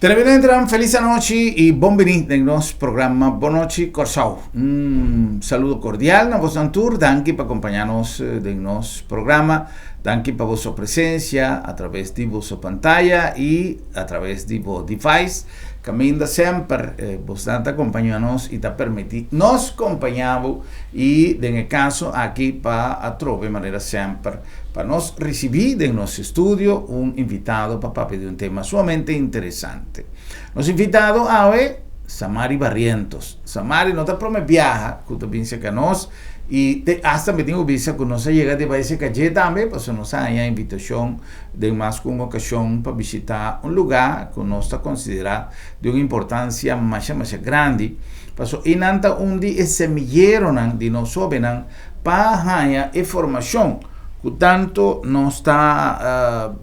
Televidentenan felis anochi y bon bini den nos programa Bon Nochi Kòrsou. Un saludo cordial na bosnan tur, danki pa acompaña nos den nos programa, danki pa boso presencia a traves di boso pantaya y a traves di bo device. Caminda semper bosnan ta acompaña nos y ta permiti nos compaña bo y den e caso aki pa atrobe manera semper Pa nos ricibi den nos estudio un invitado pa papia di un tema sumamente interesante. Nos invitado awe, Samari Barrientos. Samari no ta prome biaha cu ta bin cerca nos y te hasta mi tin cu bisa cu nos a yega di bay cerca dje tambe pasobra nos a haña invitacion den mas cu un ocasion pa bishita un lugar cu nos ta considera di un importancia masha masha grandi pasobra eynan ta un di e semilleronan di nos hobennan pa haña e formashon ku tantu nos ta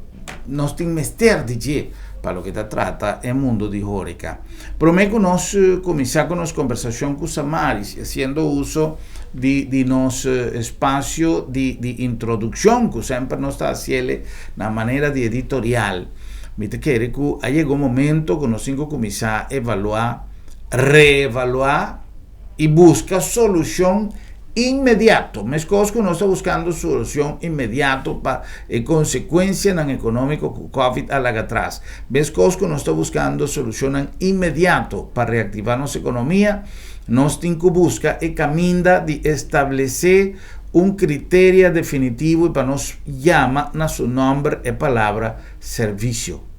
nos tin mester di dje pa loke ta trata e mundu di horeka. Promé ku nos kuminsá ku nos kombersashon ku Samaris i hasiendo uso di di nos espasio di di introdukshon ku semper nos ta hasiel na manera di editorial, mi ta kere ku a yega un momento ku nos tin ku kuminsá evaluá, reevaluá, i buska solushon inmediato. Meskos ku nos ta buskando solushon inmediato pa e konsekuensianan ekonómiko ku Covid a laga atras, meskos ku nos ta buskando solushonnan inmediato pa reaktivá nos ekonomia, nos tin ku buska e kaminda di establesé un kriteria definitivo i pa nos yama na su nòmber e palabra servisio.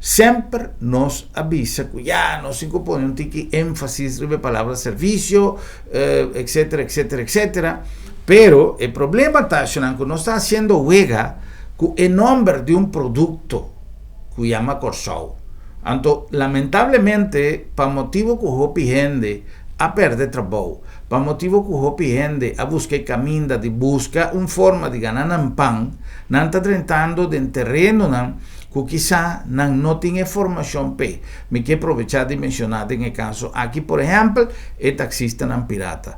Semper nos a bisa ku ya nos tin ku pone un tiki énfasis riba e palabra servisio, etcétera, etcétera, etcétera. Pero e problema ta, esnan, ku nos ta hasiendo wega ku e nòmber di un produkto ku yama Kòrsou. Anto, lamentablemente, pa motibu ku hopi hende a pèrdè trabou, pa motibu ku hopi hende a buska e kaminda di buska un forma di gana nan pan, nan ta drentando den terenonan ku kisá nan no tin e formashon p'e. Mi ke probechá di menshoná den e kaso aki, por ehèmpel, e taksistanan pirata.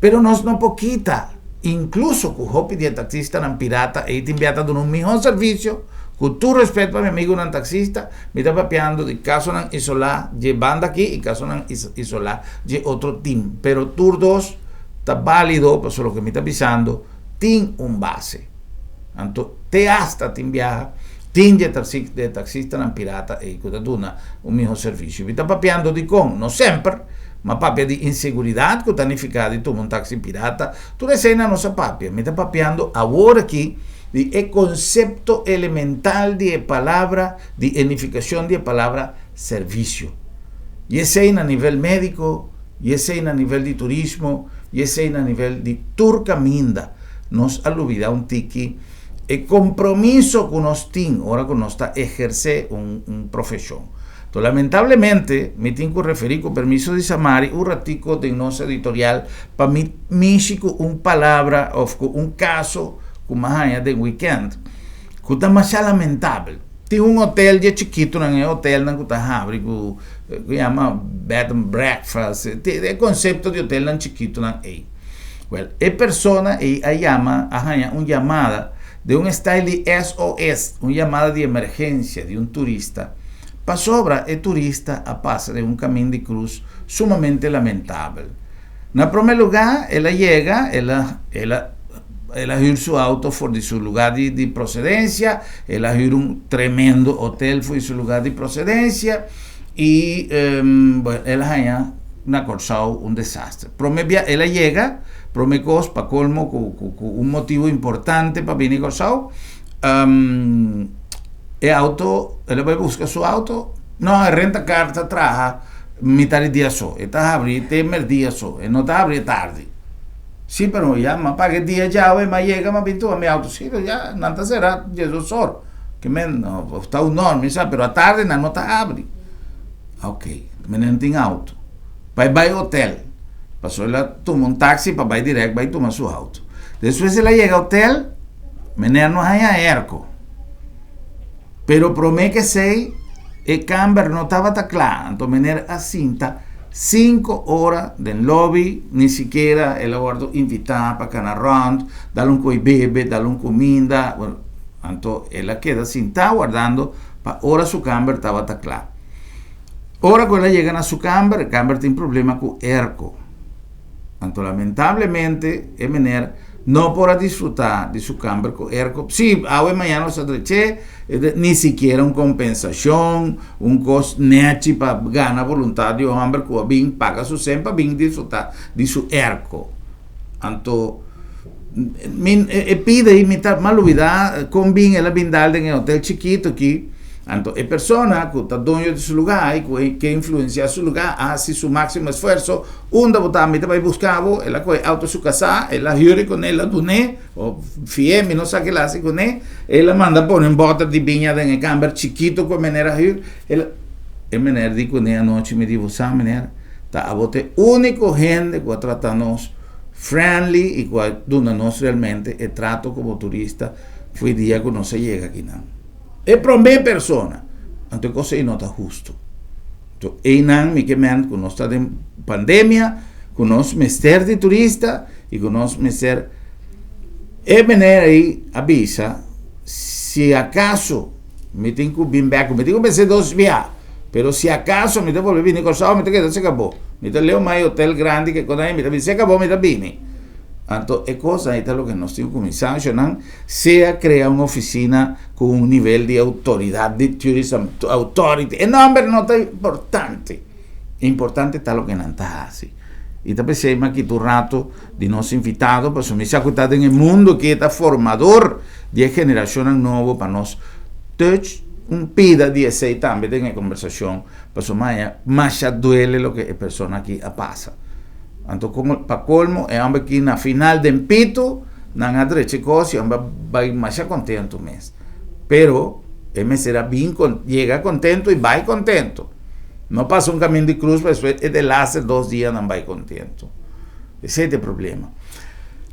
Pero nos no por kita, inkluso ku hopi di e taksistanan pirata ei tin bia ta duna un mihó servisio, ku tur rèspèt pa mi amigunan taksista, mi ta papiando di kasonan isolá dje banda aki i kasonan isolá dje otro tim. Pero tur dos ta bálido pasobra loke mi ta bisando tin un base. Anto te hasta tin biaha tin di e taxistanan pirata ei ku ta duna un miho servisio. Mi ta papiando dikon? No semper, ma papia di inseguridat ku ta nifiká di tuma un taxi pirata. Tur eseinan nos a papia. Mi ta papiando awor aki di e konsepto elemental di e palabra, di e nifikashon di e palabra servisio. I esei na nivel médiko, i esei na nivel di turismo, i esei na nivel di tur kaminda. Nos a lubida un tiki e compromiso cu nos tin ora cu nos ta eherce un un profesion. To lamentablemente mi tin cu referi cu permiso di Samari un ratico den nos editorial pa mi mishi cu un palabra of cu un caso cu mi a haya den weekend cu ta masha lamentabel. Tin un hotel dje chikitonan, e hotelnan cu ta habri cu cu yama bed and breakfast, e concepto di hotelnan chikitonan ey. Wel, e persona ei a yama, a haña un yamada den un style di SOS, un yamada di emergencia di un turista, pasobra e turista a pasa den un camin di cruz sumamente lamentabel. Na prome lugar, el a yega, el a, el a, el a huur su auto for di su lugar di, di procedencia, el a huur un tremendo hotel for di su lugar di procedencia, y, bueno, el a haña na Kòrsou un desaster. Prome bia el a yega, prome kos pa kolmo ku ku ku un motibu importante pa bini Kòrsou, e auto, el a bai buska su auto, no e renta kar ta traha mitad di dia so, e ta habri te merdia so, e no ta habri e tardi. Si pero ya m'a paga e dia djawe, m'a yega m'a bin tuma mi auto, si pero ya nan ta sera diesdos or, ke men ta un nor mi sa pero atardi nan no ta habri. Ok, mi no tin auto. Pa e bai hotel. Pasobra el a tuma un taxi pa bai direct bai tuma su auto. Despues el a yega hotel, meneer no haña airco. Pero prome ke esei, e kamber no tabata kla. Anto meneer a sinta cinco ora den lobby, ni sikiera el a wordo invita pa kana rond, dal un koe bebe, dal un kuminda. Anto el a keda sinta wardando pa ora su kamber tabata kla. Ora ku el a yega na su kamber, e kamber tin problema ku airco. Anto lamentablemente e meneer no por a disfruta di su kamber ku airco. Sí, awe mañana nos a drech'é, ni sikiera un kompensashon, un kos nechi pa gana boluntat di un hòmber ku a bin paga su sen pa bin disfruta di su airco. Anto mi e pida ei mi ta malubida kon bin el a bin dal den e hotel chikito aki. Anto e persona ku ta doño di su lugá i ku ke influensiá su lugá a hasi su máksimo esfuerso. Unda bo ta? Mi ta bai buska bo. El a kohe outo su kasá, el a hür kuné, el a dun'é o fi'é, mi no sa ke el a hasi kuné. El a manda pone un bòter di biña den e kamber chikito ku e meneer a hür. El a, e meneer di kuné anochi, mi di, Bo sa meneer, ta abo ta e úniko hende ku a trata nos friendly i ku a duna nos realmente e trato komo turista for e dia ku nos a yega akinan. E promé persona. Anto e kos ei no ta hustu. Anto einan mi ke mènt ku nos ta den pandemia, ku nos mester di turista i ku nos mester. E meneer ei a bisa, si akaso mi tin ku bin bèk, mi tin ku pensa dos bia, pero si akaso mi ta bolbe bini Kòrsou mi ta keda serka bo. Mi ta leu mai hotel grandi ke kos ei, mi ta bin serka bo mi ta bini. Anto e kos ei ta loke nos tin ku kuminsá, shonnan. Sea crea un oficina cu un nivel di autoridad di Tourism Authority. E nomber no ta importante. Importante ta loke nan ta haci. Y ta pesey mi a kita un rato di nos invitado pasobra mi sa cu ta den e mundo aki e ta formador di e generacionnan nobo pa nos touch un pida di esey tambe den e conversacion pasobra maya masha duele loke e persona aki a pasa. Anto como pa colmo e homber aki na final den pito nan a drecha e cos y e homber a bay masha contento mes. Pero e mester a bin yega contento y bay contento. No pasa un camin di cruz pa despues e delaster 2 dia nan bay contento. Esey ta e problema.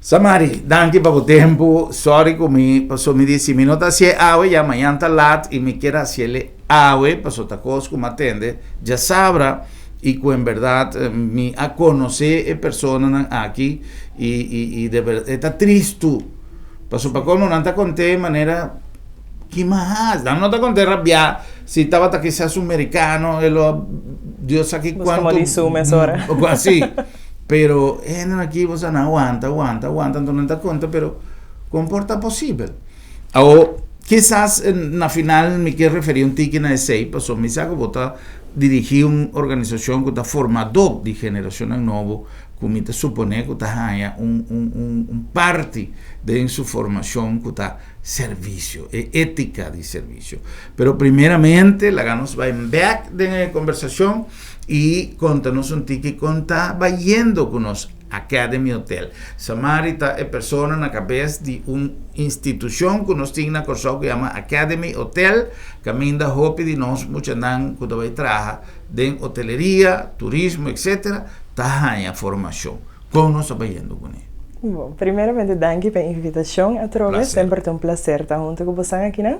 Samari, danki pa bo tempo. Sorry cu mi paso mi di si mi no ta hacié awe ya mañan ta laat y mi kier haciele awe paso ta cos cu mi a tende djasabra. Y cu en berdad mi a conoce e personanan aki y y y de berdad e ta tristu pasobra pa colmo nan ta conte manera ki mas nan no ta conte rabia si tabata kisas un mericano e lo a Dios sa ki cuanto Como di su mesora. Si pero e hendenan aki bo sa nan wanta wanta wanta anto nan ta conta pero con por ta posibel Awor kisas na final mi kier referi un tiki na esey pasobra mi sa cu bo ta dirigí un organisashon ku ta formadó di generashonnan nobo ku mi ta suponé ku ta haña un un un un parti den su formashon ku ta servisio, e étika di servisio. Pero primeramente laga nos bai bèk den e kombersashon i konta nos un tiki kon ta bayendo ku nos Academy Hotel. Samari ta e persona na kabes di un institushon ku nos tin na Kòrsou ku yama Academy Hotel, kaminda hopi di nos muchanan ku ta bai traha den hoteleria, turismo etc. Ta haña formashon. Kon nos ta bayendo kuné? Bon, primeramente danki pa e invitashon atrobe. Semper ta un plaser ta huntu ku bosan akinan.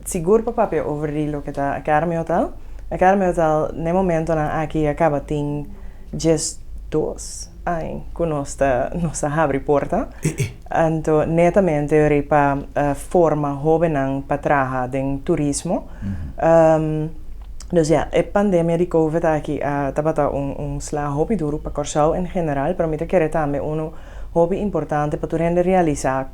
Sigur pa papia over di loke ta Academy Hotel. Academy Hotel n'e momentonan aki a kaba tin 12 aña ku nos ta nos a habri porta. Anto netamente ri pa forma hóbennan pa traha den turismo. Dus ya, e pandemia di covid aki a tabata un un sla hopi duru pa Kòrsou en general, pero mi ta kere tambe unu hopi importante pa tur hende realisá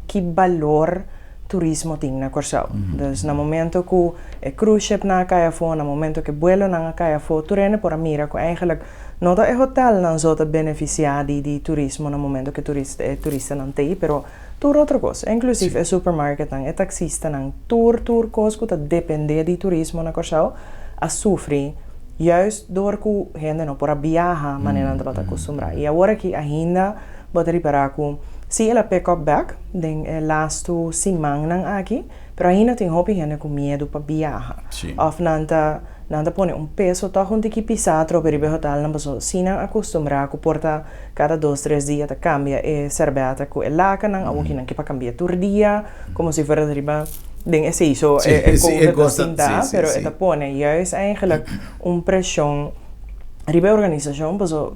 ki balor turismo tin na Kòrsou. Dus na momento ku e cruise shipnan a kai afó, na momento ku e buelonan a kai afó, tur hende por a mira ku eigenlijk no ta e hotelnan so ta benefisiá di di turismo na momento ku e turistanan ta ei, pero tur otro kos, inklusief e supermarketnan, e taksistanan, tur tur kos ku ta dependé di turismo na Kòrsou a sufri juist dor ku hende no por a biaha manera nan tabata akustumbrá. I awor aki ainda bo ta ripará ku sí el a pick up bèk den e lastu simannan aki, pero ainda tin hopi hende ku miedu pa biaha. Òf nan ta nan ta pone un peso tòg un tiki pisá atrobe riba e hotelnan pasobra si nan akustumbrá ku por ta kada dos tres dia ta kambia e sèrbèta ku e lakennan, awor ki nan ke pa kambia tur dia komo si fuera ta riba den esei so e covid ta sinta, pero e ta pone juist eigenlijk un preshon riba e organisashon pasobra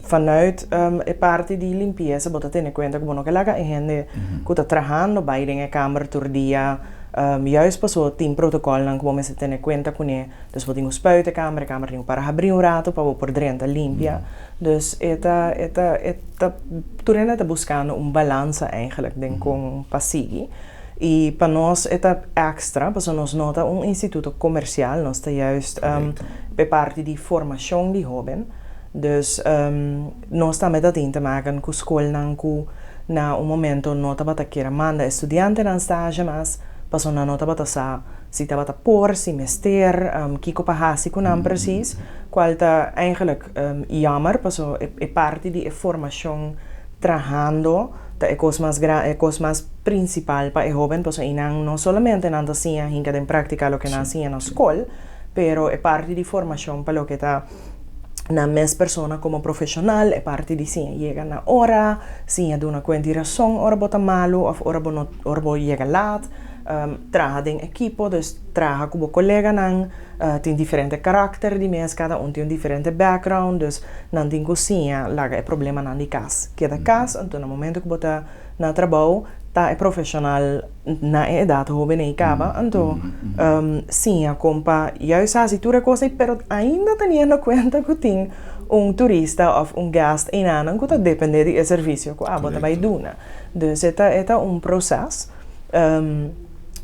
vanuit e parti di limpiesa bo ta tene kuenta ku bo no ke laga e hende ku ta trahando bai den e kamber tur dia. Juist paso tin protocolnan cu bo mester tene cuenta cune. Dus bo tin cu spuit e kamer, e kamer tin cu para habri un rato pa bo por drenta limpia. Dus e ta, e ta, e ta, tur hende ta buscando un balansa eigenlijk den con pa sigui. Y pa nos e ta extra, pasobra nos no ta un instituto comercial, nos ta juist e parti di formacion di hoben. Dus nos tambe ta tin te maken cu scolnan cu na un momento no tabata kier a manda e studiantenan stage mas, pasobra nan no tabata sa si tabata por, si mester, kico pa haci cu nan precies, cual ta eigenlijk jammer, pasobra e parti di e formacion trahando ta e cos mas e cos mas principal pa e hoben, pasobra einan no solamente nan ta siña hinca den practica loke nan a siña na scol, pero e parti di formacion pa loke ta nan mes persona como profesional, e parti di siña yega na ora, siña duna cuenta y razon ora bo ta malo of ora bo no ora bo yega laat, traha den ekipo, dus traha cu bo coleganan, tin diferente karakter di mes, cada un tin un diferente background, dus nan tin cu siña laga e problemanan di cas keda cas, anto na momento cu bo ta na trabou ta e profesional na e edad hoben ei caba, anto siña con pa juist haci tur e cos ei, pero ainda teniendo cuenta cu tin un turista of un guest einanan cu ta depende di e servicio cu abo ta bay duna. Dus e ta e ta un proces.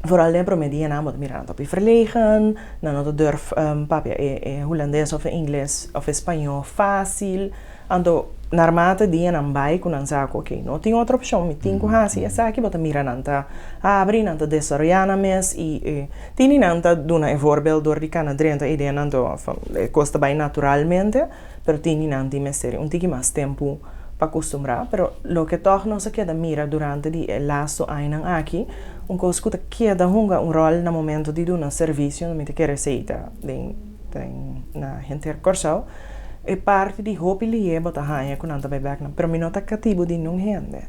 Vooral den e prome dianan bo ta mira nan ta hopi verlegen, nan no ta durf papia e e hulandes of e ingles of e spañó facil. Anto narmate dianan bai ku nan sa ku ok no tin otro opshon mi tin ku hasi esaki bo ta mira nan ta habri nan ta desaroyá nan mes i e tin di nan ta duna e voorbeeld dor di kana drenta e ideanan anto e kos ta bai naturalmente pero tin di nan tin mester un tiki mas tempu pa kustumbrá pero loke tòg nos a keda mira durante di e lastu añanan aki un kos ku ta keda hunga un ròl na momento di duna servisio mi ta kere esei ta den den na henter Kòrsou. E parti di hopi lié bo ta haña ku nan ta bai bèk nan, pero mi no ta katibu di niun hende.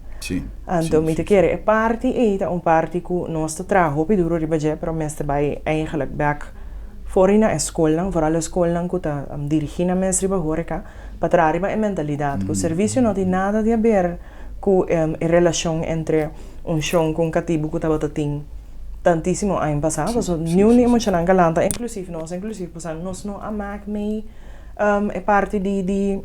Anto mi ta kere e parti ei ta un parti ku nos ta traha hopi duru riba dje, pero mester bai eigenlijk bèk for di na e skolnan, foral e skolnan ku ta dirigí nan mes riba horeka, pa traha riba e mentalidat ku servisio no tin nada di haber ku e relashon entre un shon ku un katibu ku tabata tin tantísimo aña pasá, pasobra niun di e muchanan galanta, inklusief nos, inklusief pasobra nos no a mak mei. E parti di di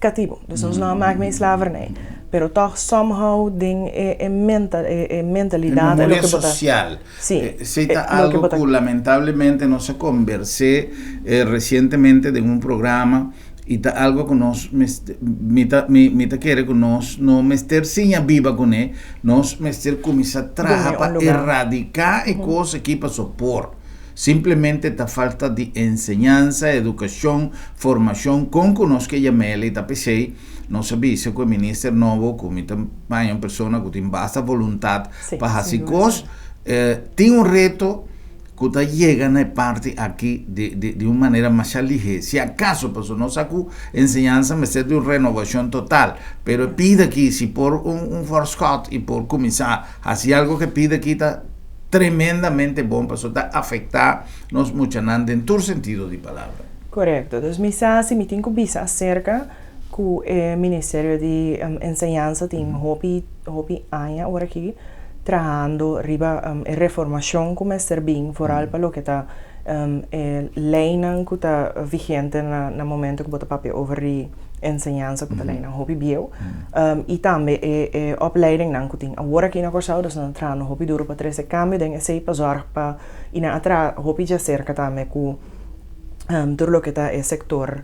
katibu. Dus nos no a mak mei slavernij. Pero tòg somehow den e e mental e e mentalidat e memoria sosial. Si. Esei ta algo ku lamentablemente nos a kombers'é resientemente den un programa i ta algo ku nos mester mi ta mi ta kere ku nos no mester siña biba kuné, nos mester kuminsá traha pa eradiká e kos aki pasobra por. Simplemente ta falta di enseñansa, edukashon, formashon kon ku nos ke yam'el i ta p'esei nos a bisa ku e minister nobo ku mi ta baña un persona ku tin basta boluntat pa hasi kos tin un reto ku ta yega na e parti aki di di un manera masha lihé si akaso pasobra nos sa ku enseñansa mester di un renovashon total pero e pida aki si por un forskòt i por kuminsá hasi algo ku e pida aki ta tremendamente bon pasobra ta afecta nos muchanan den tur sentido di palabra. Correcto. Dus mi sa si mi tin cu bisa acerca cu e Ministerio di Enseñansa tin hopi hopi aña ora aki trahando riba e reformacion cu mester bin vooral pa loke ta e leynan cu ta vigente na momento cu bo ta papia over di enseñansa ku ta leinan hopi bieu i tambe e e opleidingnan ku tin awor aki na Kòrsou dus nan ta trahando hopi duru pa trese kambio den esei pa zòrg pa i nan a traha hopi djaserka tambe ku tur loke ta e sektor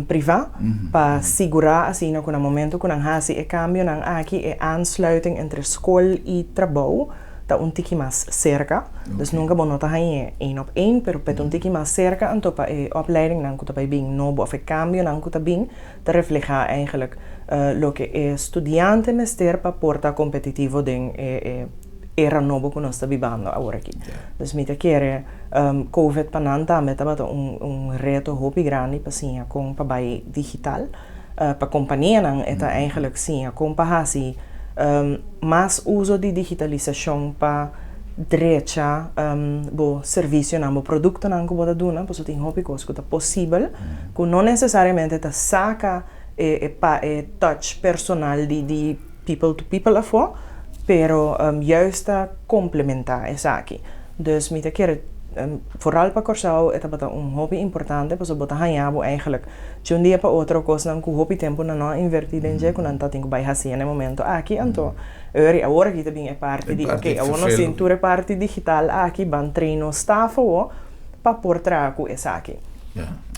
privá pa sigurá asina ku na momento ku nan hasi e kambionan aki e aansluiting entre skol i trabou ta un tiki mas serka. Dus nunka bo no ta hañ'é één op één, pero p'e ta un tiki mas serka, anto pa e opleidingnan ku ta bai bin nobo òf e kambionan ku ta bin ta reflehá eigenlijk loke e studiante mester pa por ta kompetitivo den e era nobo ku nos ta bibando aworakí. Dus mi ta kere covid pa nan tambe tabata un un reto hopi grandi pa siña kon pa bai digital. Pa kompanianan e ta eigenlijk siña kon pa hasi mas uso di digitalisashon pa drecha bo servisionan, bo produktonan ku bo ta duna, pasobra tin hopi kos ku ta posibel ku no nesesariamente ta saka e e touch personal di di people to people afó, Pero juist ta komplementá esaki. Dus mi ta kere, vooral pa Kòrsou e tabata un hopi importante, pasobra bo ta haña bo eigenlijk di un dia pa otro kosnan ku hopi tempu nan no a invertí den dje ku nan ta tin ku bai hasi na e momento aki. Anto ori awor aki ta bin e parti di oke, awor nos tin tur e parti digital aki, ban train nos staf awo pa por traha ku esaki.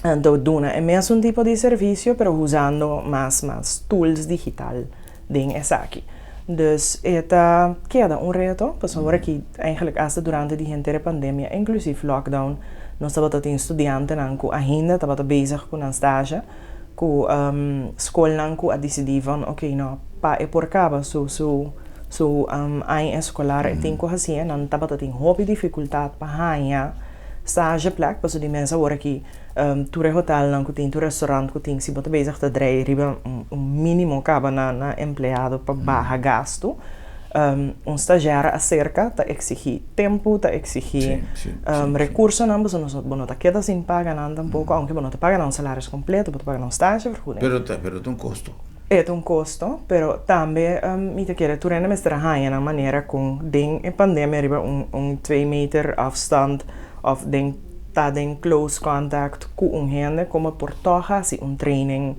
Anto duna e mesun tipo di servisio pero usando mas mas tools digital den esaki. Dus e ta keda un reto, pasobra awor aki eigenlijk asta durante di henter e pandemia, inclusief lockdown, nos tabata tin studiantenan ku ainda tabata bezig ku nan stage, ku skolnan ku a disidí van oké no, pa e por kaba su su su aña eskolar e tin ku hasié, nan tabata tin hopi difikultat pa haña stage plek, pasobra di mes awor aki Tur e hotelnan ku tin, tur restaurant ku tin, si bo ta bezig ta drei riba un mínimo kaba na na empleado pa baha gastu, un stagiaire aserka ta eksigí tempu, ta eksigí rekursonan, pasobra nos bo no ta keda sin paga nan tampoko, aunke bo no ta paga nan un salaris kompleto, bo ta paga nan un stagevergoeding. Pero ta pero ta un kosto. E ta un kosto, pero tambe mi ta kere tur hende mester a haña nan manera kon den e pandemia riba un un twee meter afstand òf den ta den close contact ku un hende komo por tòg hasi un training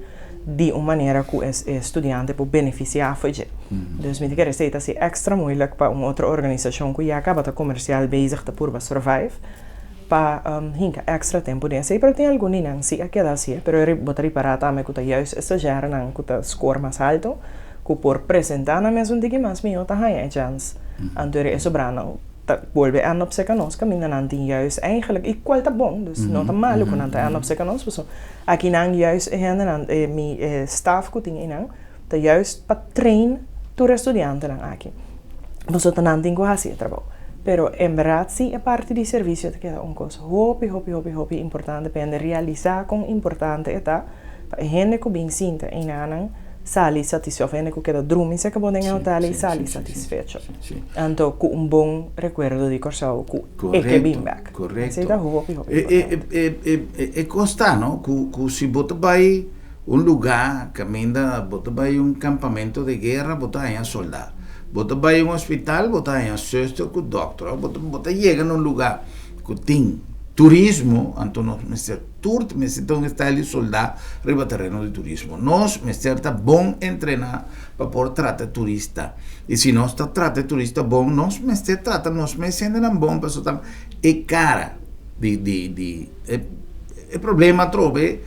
di un manera ku e studiante por benefisiá for dje. Dus mi ta kere esei ta hasi èkstra moeilijk pa un otro organisashon ku ya kaba ta komersial bezig ta purba survive pa hinka èkstra tempu den esei. Pero tin algun di nan si a keda hasié, pero bo ta ripará tambe ku ta juist e stazjèrenan ku ta score mas haltu ku por presentá nan mes un tiki mas mihó ta haña e chèns. Anto e sobranan ta bolbe end op serka nos kaminda nan tin juist eigenlijk i kual ta bon dus no ta malu ku nan ta end op serka nos pasobra aki nan juist e hendenan e mi e staf ku tin einan ta juist pa train tur e studiantenan aki pasobra ta nan tin ku hasi e trabou pero en berdad si e parti di servisio ta keda un kos hopi hopi hopi hopi importante pa hende realisa kon importante e ta pa e hende ku bin sinta einanan sali satisfecho, of hende ku keda drumi serka bo den e hotel ei sali satisfecho. Anto ku un bon rekuerdo di Kòrsou ku e ke bin bèk. Esei ta hopi hopi importante. E kos ta no, ku si bo ta bai un lugá kaminda bo ta bai un kampamento di guera bo ta haña soldá, bo ta bai un hospital bo ta haña zuster ku dòkter, bo ta yega na un lugá ku tin turismo anto nos mester Tur mester ta un style di soldá riba tereno di turismo. Nos mester ta bon entrená pa por trata turista. I si nos ta trata e turista bon, nos mester trata nos mes hendenan bon pasobra ta e kara di di di e e problema atrobe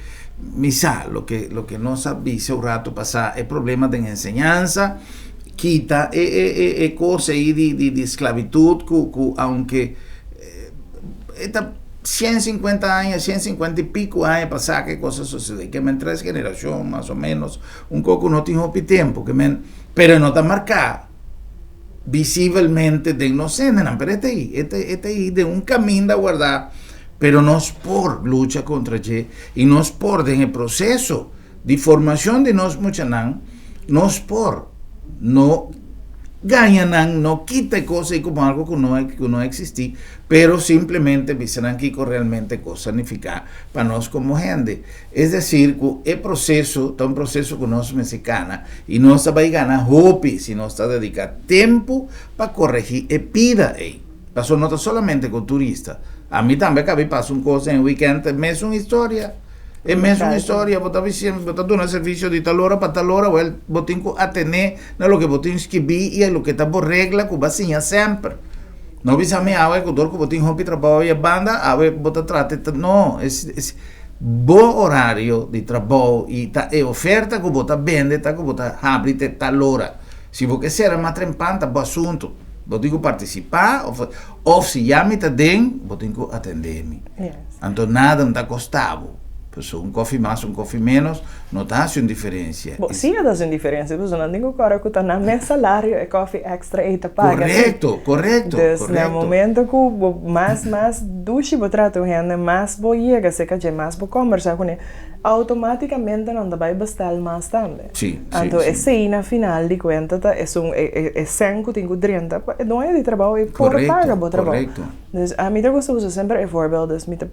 mi sa loke loke nos a bisa un rato pasá e problema den enseñansa kita e e e e kos ei di di di sklabitut ku ku aunke e ta 150 aña, 150 i piku aña pasá ku e kos a sosodé. Ke men tres generashon mas o ménos, un kos ku no tin hopi tempu, ke men, pero e no ta marká visibelmente den nos hendenan, pero e ta ei, e ta e ta ei den un kaminda wardá, pero nos por lucha kontra dje i nos por den e proseso di formashon di nos muchanan, nos por no gaña nan, no kita e kos ei komo algu ku no ku no a eksistí, pero simplemente bisa nan kiko realmente e kos a nifiká pa nos komo hende. Es desir ku e proseso ta un proseso ku nos mester kana i nos ta bai gana hopi si nos ta dediká tempu pa koregí e pida ei. Pasobra no ta solamente ku turista. Ami tambe a kaba di pasa un kos den e wikènt, e mesun historia. E mesun historia, bo ta bisi, bo ta duna servisio di tal ora pa tal ora, wèl, bo tin ku atené na loke bo tin skibí i a loke ta bo regla ku bo a siña semper. No bisa mi awe ku dor ku bo tin hopi trabou ei a banda, awe bo ta trata e, no, es es bo orario di trabou i ta e oferta ku bo ta bende ta ku bo ta habri te tal ora. Si bo ke sera mas trempan ta bo asuntu. Bo tin ku partisipá òf òf si ya mi ta den, bo tin ku atendé mi. Anto nada no ta kosta bo. Pasobra un kofi mas, un kofi ménos no ta hasi un diferensia. Bo, sí a ta hasi un diferensia, pasobra nan tin ku kòrda ku ta nan mes salario e kofi èkstra ei ta paga sí. Korekto, korekto, Dus na momento ku bo mas mas dushi bo trata un hende, mas bo yega serka dje, mas bo kòmbersá kuné, outomátikamente nan ta bai bestèl mas tambe. Sí, sí, Anto sí. esei na final di kuenta ta esun e e e sèn ku tin ku drenta pa e doño di trabou ei por paga Korekto, bo trabou. korekto. Dus ami ta gusta usa semper e voorbeeld, dus mi ta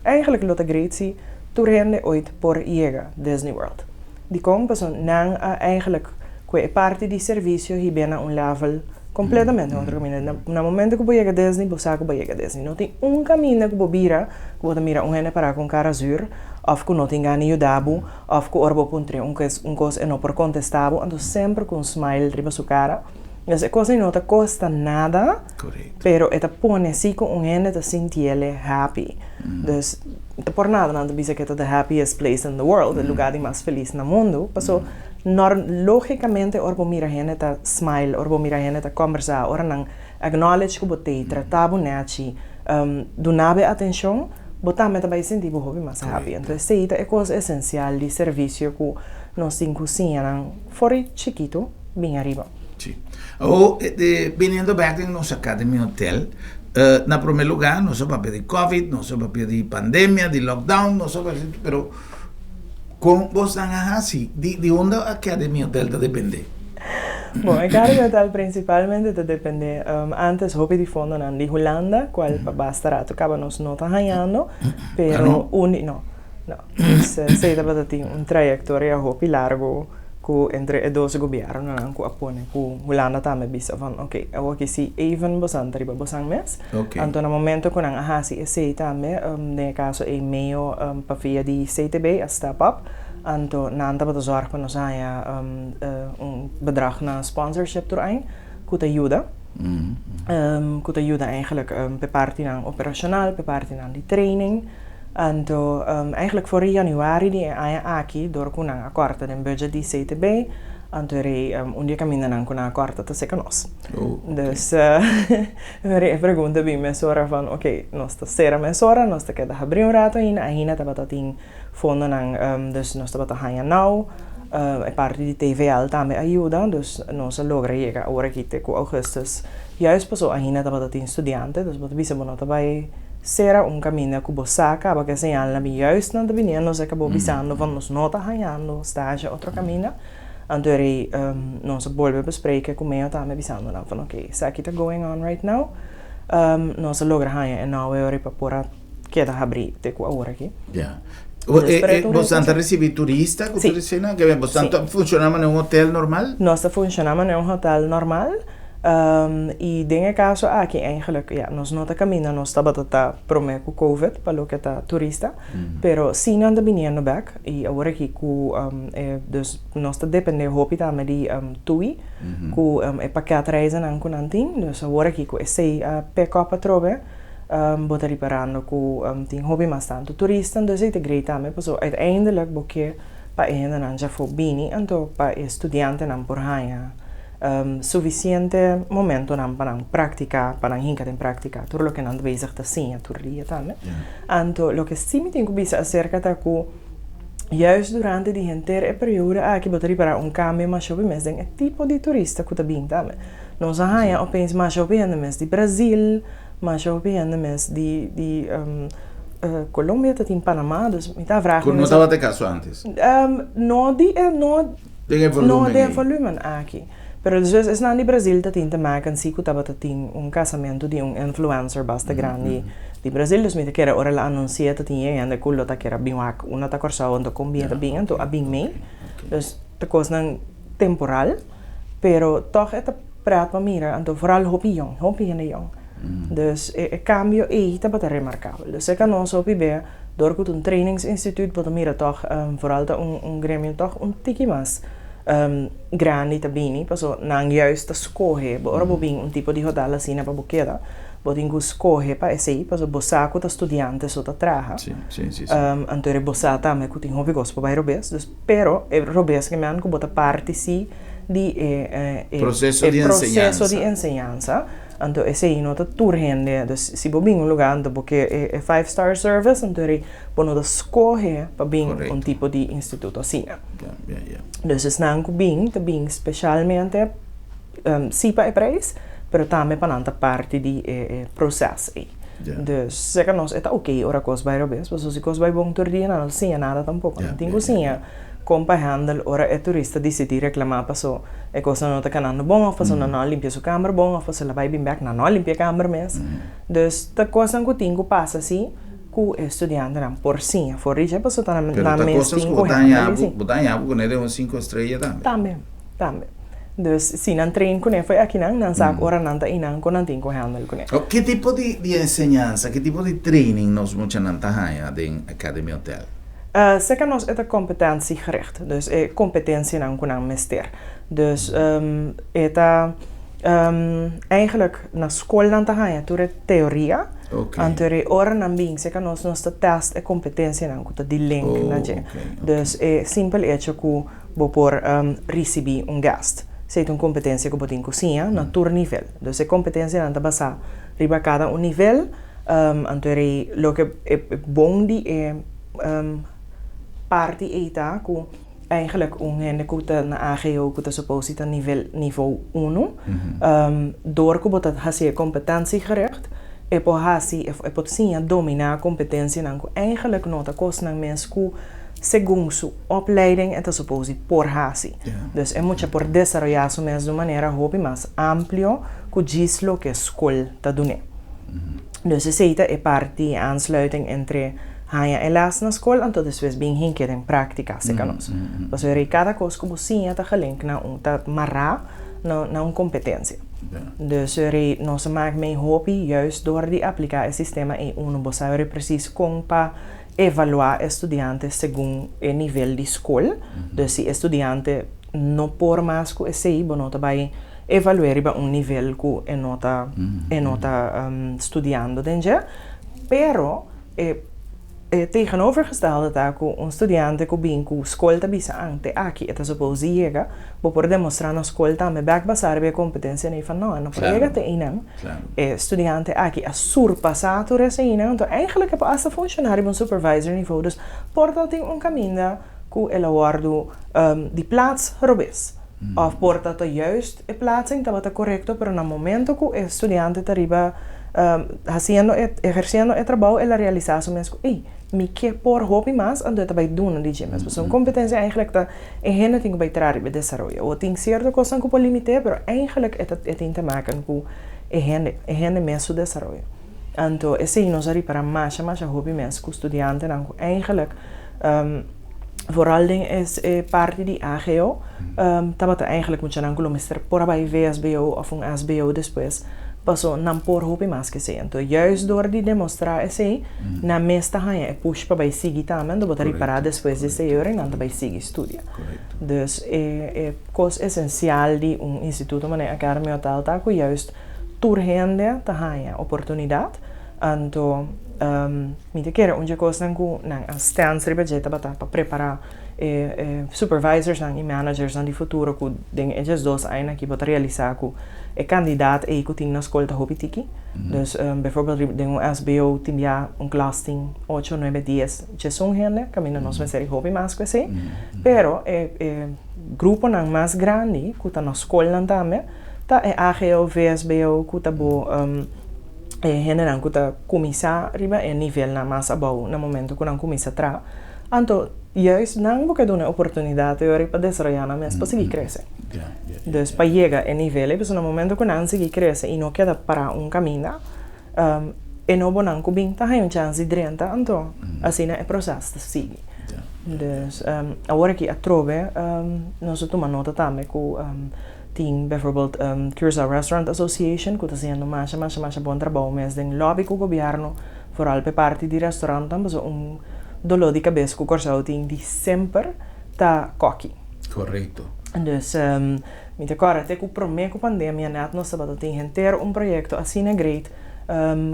eigenlijk lo ta great si tur hende ooit por yega Disney World. Dikon? Pasobra nan a eigenlijk ku e parti di servisio hib'é na un level. Completamente un otro caminda. Na, na momento cu bo yega Disney, bo sa cu bo yega Disney. No tin un caminda cu bo bira cu bo ta mira un hende para cu un cara zuur of cu no tin gana di yuda bo of cu ora bo puntra un kes un cos e no por contesta bo. Anto semper cu un smile riba su cara. Dus e cos ei no ta costa nada, Correcto. pero e ta pone si cu un hende ta sintiele happy. Dus ta por nada nan ta bisa cu e ta the happiest place in the world, e lugar di mas feliz na mundo, paso nor logicamente ora bo mira hende ta smile, ora bo mira hende ta combersa, ora nan acknowledge cu bo t'ei, trata bo nechi, duna bo e atencion, bo tambe ta bay sinti bo hopi mas happy. Entonces esey ta e cos esencial di servicio cu nos tin cu siña nan for di chikito bin ariba. Sí. Awor, biniendo bek den nos Academy Hotel, na prome lugar nos a papia di Covid, nos a papia di pandemia, di lockdown, nos a papia, pero con bosnan a haci? Di, di unda Academy Hotel ta depende? Bon, Academy Hotel principalmente ta depende, antes hopi di fondonan di Hulanda, cual pa basta rato caba nos no ta hañando, pero un, no, no, dus esey tabata tin un trayectoria hopi largo ku entre e dos gobièrnunan ku a pone ku Hulanda tambe bisa van oke awor ki si even bosan ta riba bosan mes. Anto na momento ku nan a hasi esei tambe den e kaso ei meo pa via di CTB a step up anto nan tabata zòrg pa nos haña un bedrag na sponsorship tur aña ku ta yuda ku ta yuda eigenlijk p'e partinan operashonal p'e partinan di training. Anto, eigenlijk for di januari di e aña aki, dor ku nan a kòrta den budget di CTB, anto e rei un di e kamindanan ku nan a kòrta ta seka nos. Dus, e pregunta bin mesora van, oke, nos ta sera mesora, nos ta keda habrí un rato ainda, ainda tabata tin fondonan, dus nos tabata haña nau, e parti di TVL tambe a yuda, dus nos a logra yega awor aki te ku augustus, juist pasobra ainda tabata tin studiante, dus bo ta bisa bo no ta bai. Sera un kaminda ku bo sa kaba ku e señalnan bin juist nan ta bini nos a kaba bisando van nos no ta hañando stage otro kaminda. Anto rei nos a bolbe bespreken ku meo tambe bisando nan van oke esaki ta going on right now. Nos a logra haña e nou e ora pa por a keda habri te ku awor aki. Ya. Boso ta risibi turista ku tur esei nan? Boso ta funshoná manera un hotel normal? Nos ta funshoná manera un hotel normal. I den e kaso aki eigenlijk, ya, nos no ta kaminda nos tabata ta promé ku covid pa loke ta turista, pero sí nan ta biniendo bèk i awor aki ku e dus nos ta dependé hopi tambe di TUI ku e pakètreizennan ku nan tin, dus awor aki ku esei a pick up atrobe bo ta riparando ku tin hopi mas tantu turista, entonces ei ta great tambe pasobra uiteindelijk bo ke pa e hendenan djafó bini anto pa e studiantenan por haña. Sufisiente momentonan pa nan praktiká, pa nan hinka den praktiká tur loke nan ta bezig ta siña tur dia tambe. Anto loke sí mi tin ku bisa aserka ta ku juist durante di henter e periodo aki bo ta ripará un kambio masha hopi mes den e tipo di turista ku ta bin tambe. Nos a haña opeens masha hopi hende mes di Brazil, masha hopi hende mes di di Colombia ta tin Panama, dus mi ta vraag mi mes. Ku no tabata e kaso antes? No di e no. Den e volumen No den e volumen aki. Pero despues esnan di Brazil ta tin te maken si ku tabata tin un kasamentu di un influencer basta grandi di Brazil. Dus mi ta kere ora el a anunsia ta tin yen hende ku lo ta kere a bin wak una ta Kòrsou anto kon bien ta bin anto a bin mei. Dus ta kosnan temporal pero tòg e ta pret pa mira anto vooral hopi yòn, hopi hende yòn. Dus e kambio ei tabata remarkabel. Dus seka nos hopi be. Dor ku ta un trainingsinstituut bo ta mira tòg vooral ta un gremio tòg un tiki mas grandi ta bini paso nan juist ta skohe bo ora bo bin un tipo di hotel asina pa bo keda bo tin ku skohe pa esei paso bo sa ku ta studiante so ta traha anto bo sa tambe ku tin hopi kos por bai robes dus pero e robes ke men ku bo ta parti si di e proseso di enseñansa. Anto esei no ta tur hende. Dus si bo bin un lugá anto bo ke e five star service anto eri bo no ta skohe pa bin un tipo di instituto asina. Dus esnan ku bin ta bin speshalmente si pa e prijs pero tambe pa nan ta parti di e proses ei. Dus seka nos e ta oke ora kos bai robes pasobra si kos bai bon tur dia nan no ta siña nada tampoko. Nan tin ku siña. Kon pa handle ora e turista disidí reklamá paso e kosnan no ta kanando bon òf paso nan no a limpia su kamber bon òf paso el a bai bin bèk nan no a limpia e kamber mes. Dus ta kosnan ku tin ku pasa si ku e studiantenan por siña for di dje paso ta nan Pero ta mes kosas tin ku ku bo ta handle haña si. bo ta haña bo kuné den un sinku estrella tambe. Tambe, tambe. Dus si nan train kuné fo'i akinan, nan sa ku ora nan ta einan ku nan tin ku handle kuné. Ki tipo di di enseñansa, ki tipo di training nos muchanan ta haña den Academy Hotel? Serka nos e ta competentiegericht, dus e kompetensianan ku nan mester. Dus e ta eigenlijk na skol nan ta haña tur e teoria, anto e ora nan bin serka nos, nos ta test e kompetensianan ku ta di link na dje. Dus e simpel echo ku bo por risibí un gast, esei ta un kompetensia ku bo tin ku siña na tur nivel. Dus e kompetensianan ta basá riba kada un nivel, anto e loke e bon di e parti ei ta ku Eigenlijk un hende ku ta na AGO ku ta suppose di ta nivel niveau uno, dor ku bo ta hasi e competentiegericht, e por hasi, e por siña dominá kompetensianan ku eigenlijk no ta kosnan mes ku segun su opleiding e ta suppose di por hasi. Dus e mucha por desaroyá su mes di un manera hopi mas amplio ku djis loke skol ta dun'é. Dus esei ta e parti aansluiting entre haña e les na skol anto despues bin hinke den práktika serka nos. Pasobra ei kada kos ku bo siña ta gelink na un, ta mará na un kompetensia. Dus ei nos a mak mei hopi juist dor di apliká e sistema ei unu bo sa presis kon pa evaluá e studiante segun e nivel di skol. Dus si e studiante no por mas ku esei bo no ta bai evalu'é riba un nivel ku e no ta e no ta studiando den dje, pero e e tegenovergestelde ta ku un studiante ku bin ku skol ta bisa an te aki e ta suppose di yega, bo por demostrá na skol tambe bèk basá riba e kompetensia nei van no e no por yega te einan, e studiante aki a surpasá tur eseinan, anto eigenlijk e por asta funshoná riba un supervisor nivo, dus por ta tin un kaminda ku el a wòrdu di plats robes. Of por ta ta juist e plaatsing tabata korekto pero na momento ku e studiante ta riba hasiendo e ehersiendo e trabou el a realisá su mes ku ey mi ke por hopi mas anto e ta bai duna di dje mes. Pasobra un kompetensia eigenlijk ta e hende tin ku bai traha riba e desaroyo. Awor tin sierto kosnan ku por limit'é pero eigenlijk e ta e tin te maken ku e hende, e hende mes su desaroyo. Anto esei nos a ripará masha masha hopi mes ku studiantenan ku eigenlijk Vooral den e parti di AGO tabata eigenlijk muchanan ku lo mester por a bai VSBO òf un SBO despues paso nan por hopi mas ku esei. Anto juist dor di demostrá esei nan mes ta haña e push pa bai sigui tambe anto bo ta ripará despues di esei ora nan ta bai sigui studia. Dus e kos esensial di un instituto manera Academy Hotel ta ku juist tur hende ta haña oportunidat anto Mi ta kere un dje kosnan ku nan a stèns riba dje tabata pa prepará e supervisorsnan i managersnan di futuro ku den e djesdos aña aki bo ta realisá ku e kandidat ei ku tin na skol ta hopi tiki. Dus beivoorbeeld riba den un SBO tin bia un klas tin ocho, nuebe, dies, djesun hende kaminda nos mester di hopi mas ku esei. Pero e e gruponan mas grandi ku ta na skolnan tambe ta e AGO, VSBO ku ta bo. E hendenan ku ta kuminsá riba e nivelnan mas abou na momento ku nan kuminsá traha, anto juist nan bo ke duna e oportunidat e ora pa desaroyá nan mes pa sigui krese. Dus pa yega e nivel ei, pasobra na momento ku nan sigui krese i no keda pará un kaminda, e nobonan ku bin ta haña un chans di drenta, anto asina e proses ta sigui. Dus awor aki atrobe nos a tuma nota tambe ku. Tin bijvoorbeeld Curaçao Restaurant Association ku ta hasiendo masha masha masha bon trabou mes den lobby ku gobièrnu, vooral p'e parti di restaurantnan pasobra un doló di kabes ku Kòrsou tin di semper ta kòki. Korekto. Dus mi ta kòrda te ku promé ku pandemia nèt nos tabata tin henter un proyekto asina great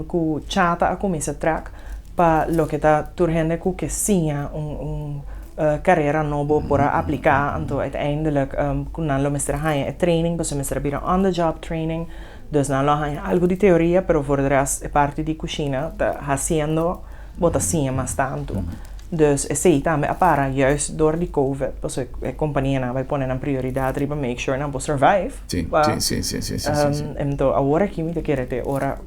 ku Chata a kuminsá trèk pa loke ta tur hende ku ke siña un karera nobo por a apliká, anto uiteindelijk ku nan lo mester a haña e training pasobra mester a bira on the job training, dus nan lo a haña algu di teoria pero voor de rest e parti di kushina ta hasiendo bo ta siña mas tantu. Dus esei tambe a para juist dor di covid pasobra e kompanianan a bai pone nan prioridat riba make sure nan por survive pa anto awor aki mi ta kere te ora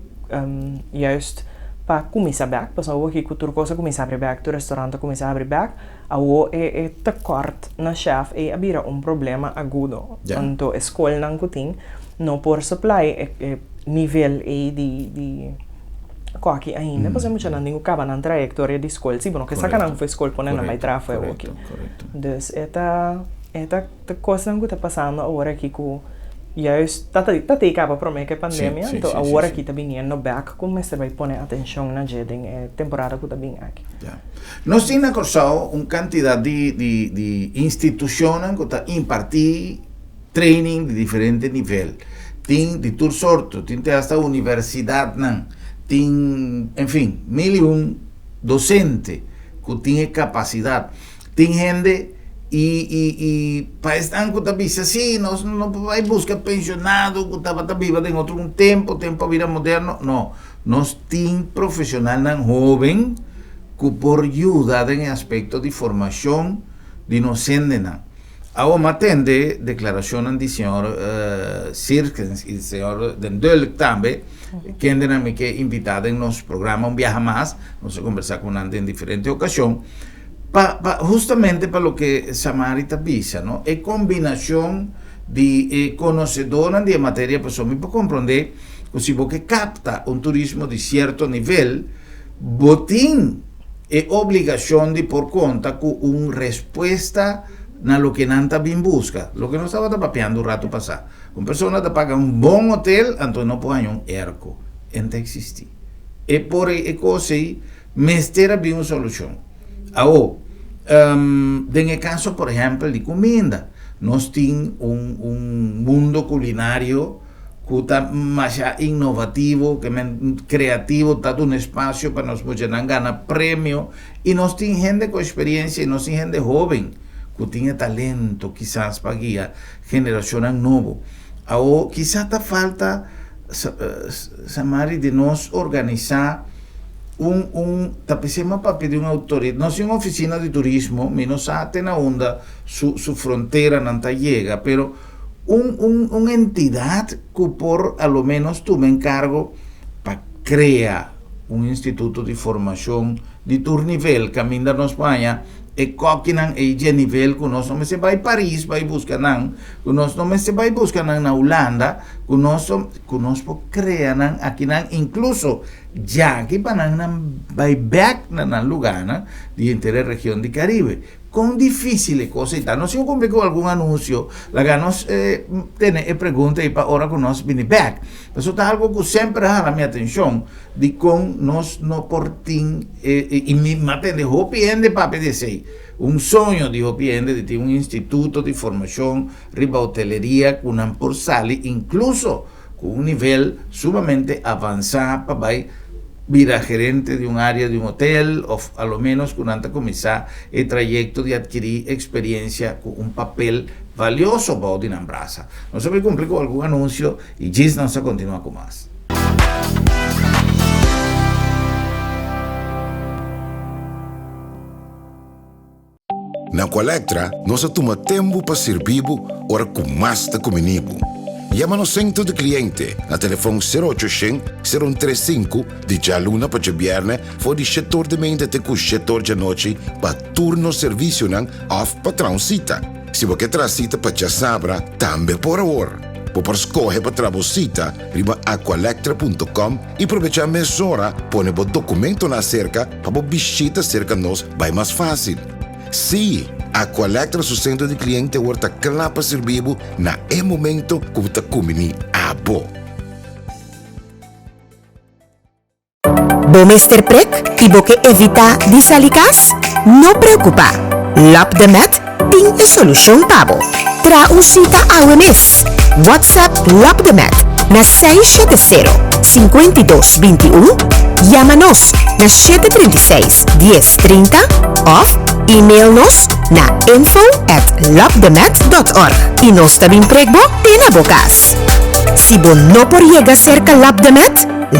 Juist pa kuminsá bèk, pasobra awor aki ku tur kos a kuminsá habri bèk, tur restaurant a kuminsá habri bèk, awor e e tekòrt na shèf ei a bira un problema agudo. Anto e skolnan ku tin no por supply e e nivel ei di di kòki ainda, pasobra e muchanan tin ku kaba nan trayektoria di skol, si bo no ke saka nan for e skol pone nan bai traha for e awor aki. Dus e ta. E ta ta kosnan ku ta pasando awor aki ku juist ta ta ta kaba promé ku e pandemia, anto awor aki ta biniendo bèk ku mester bai pone atenshon na dje den e temporada ku ta bin aki. Ya. Nos tin na Kòrsou un kantidat di di di institushonnan ku ta impartí training di diferente nivel. Tin di tur sorto, tin te asta universidatnan, tin, en fin, mil i un dosente ku tin e kapasidat. Tin hende i i i pa esnan ku ta bisa si nos no por bai buska penshonado ku tabata biba den otro un tempu, tempu a bira moderno, no, nos tin profeshonalnan hoben ku por yuda den e aspekto di formashon di nos hendenan. Awo mi a tende deklarashonnan di señor Sirkens i señor Den Dulk tambe, kendenan mi ke invitá den nos programa un biaha mas, nos a kombersá ku nan den diferente okashon. Pa pa hustamente pa loke Samari ta bisa no, e kombinashon di e konosedónan di e materia pasobra mi por komprondé ku si bo ke kapta un turismo di sierto nivel bo tin e obligashon di por konta ku un respuesta na loke nan ta bin buska. Loke nos tabata papiando un ratu pasá. Un persona ta paga un bon hotel anto e no por haña un airco. E no ta eksistí. E por e kos ei Mester a bin un solushon. Awo, den e kaso por ehèmpel di kuminda, nos tin un un mundo kulinario ku ta masha innovativo, ke men kreativo, ta duna espasio pa nos muchanan gana premio i nos tin hende ku eksperiensia i nos tin hende hóben ku tin e talento kisas pa guia generashonnan nobo. Awo, kisas ta falta Samari di nos organisá un un ta pensé m'a papia di un autoridad nos tin un oficina di turismo mi no sa te na unda su su fronteranan ta yega pero un un un entidad cu por a lo menos tuma encargo pa crea un instituto di formacion di tur nivel caminda nos por haña e kokinan ei dje nivel cu nos no mester bay Paris bay busca nan cu nos no mester bay busca nan na Hulanda cu nos cu nos por crea nan akinan incluso Djaki pa nan nan bai bek na nan lugánan di henter e region di Caribe. Kon difísil e kos ei ta? Nos tin ku kumpli ku algun anunsio. Laga nos tene e pregunta ei pa ora ku nos bini bek. Pasobra ta algu ku semper a hala mi atenshon dikon nos no por tin e, i mi a tende hopi hende papia di esei, un soño di hopi hende di tin un instituto di formashon riba hoteleria ku nan por sali inkluso ku un nivel sumamente avansá pa bai bira gerente di un área di un hotel òf a lo ménos ku nan ta kuminsá e trayekto di atkirí eksperiensia ku un papel valioso bou di nan brasa. Nos a bai kumpli ku algun anunsio i djis nos ta kontinuá ku mas. Na Aqualectra nos a tuma tempu pa sirbi bo ora ku mas ta kumini bo. Yama nos sentro di kliente na telefòn sero ocho shen, sero un tres sinku di djaluna pa djabièrnè for di shetor di meinta te ku shetor djanochi pa tur nos servisionan òf pa traha un sita. Si bo ke traha sita pa djasabra tambe por awor. Bo por skohe pa traha bo sita riba aqualectra punto com i probechá mesora pone bo dokumentonan aserka pa bo bishita serka nos bai mas fásil. Sí, Aqualectra su sentro di kliente awor ta kla pa sirbi bo na e momento ku bo ta kumbiní abo. Bo mester prek i bo ke evitá di sali kas? No preokupá! Lab de Med tin e solushon pa bo. Traha un sita awe mes! WhatsApp Lab de Med na 670 52 21, yama nos na 736 10 30 òf email nos na info at labdemed.org i nos ta bin prek bo te na bo kas. Si bo no por yega serka Lab de Med,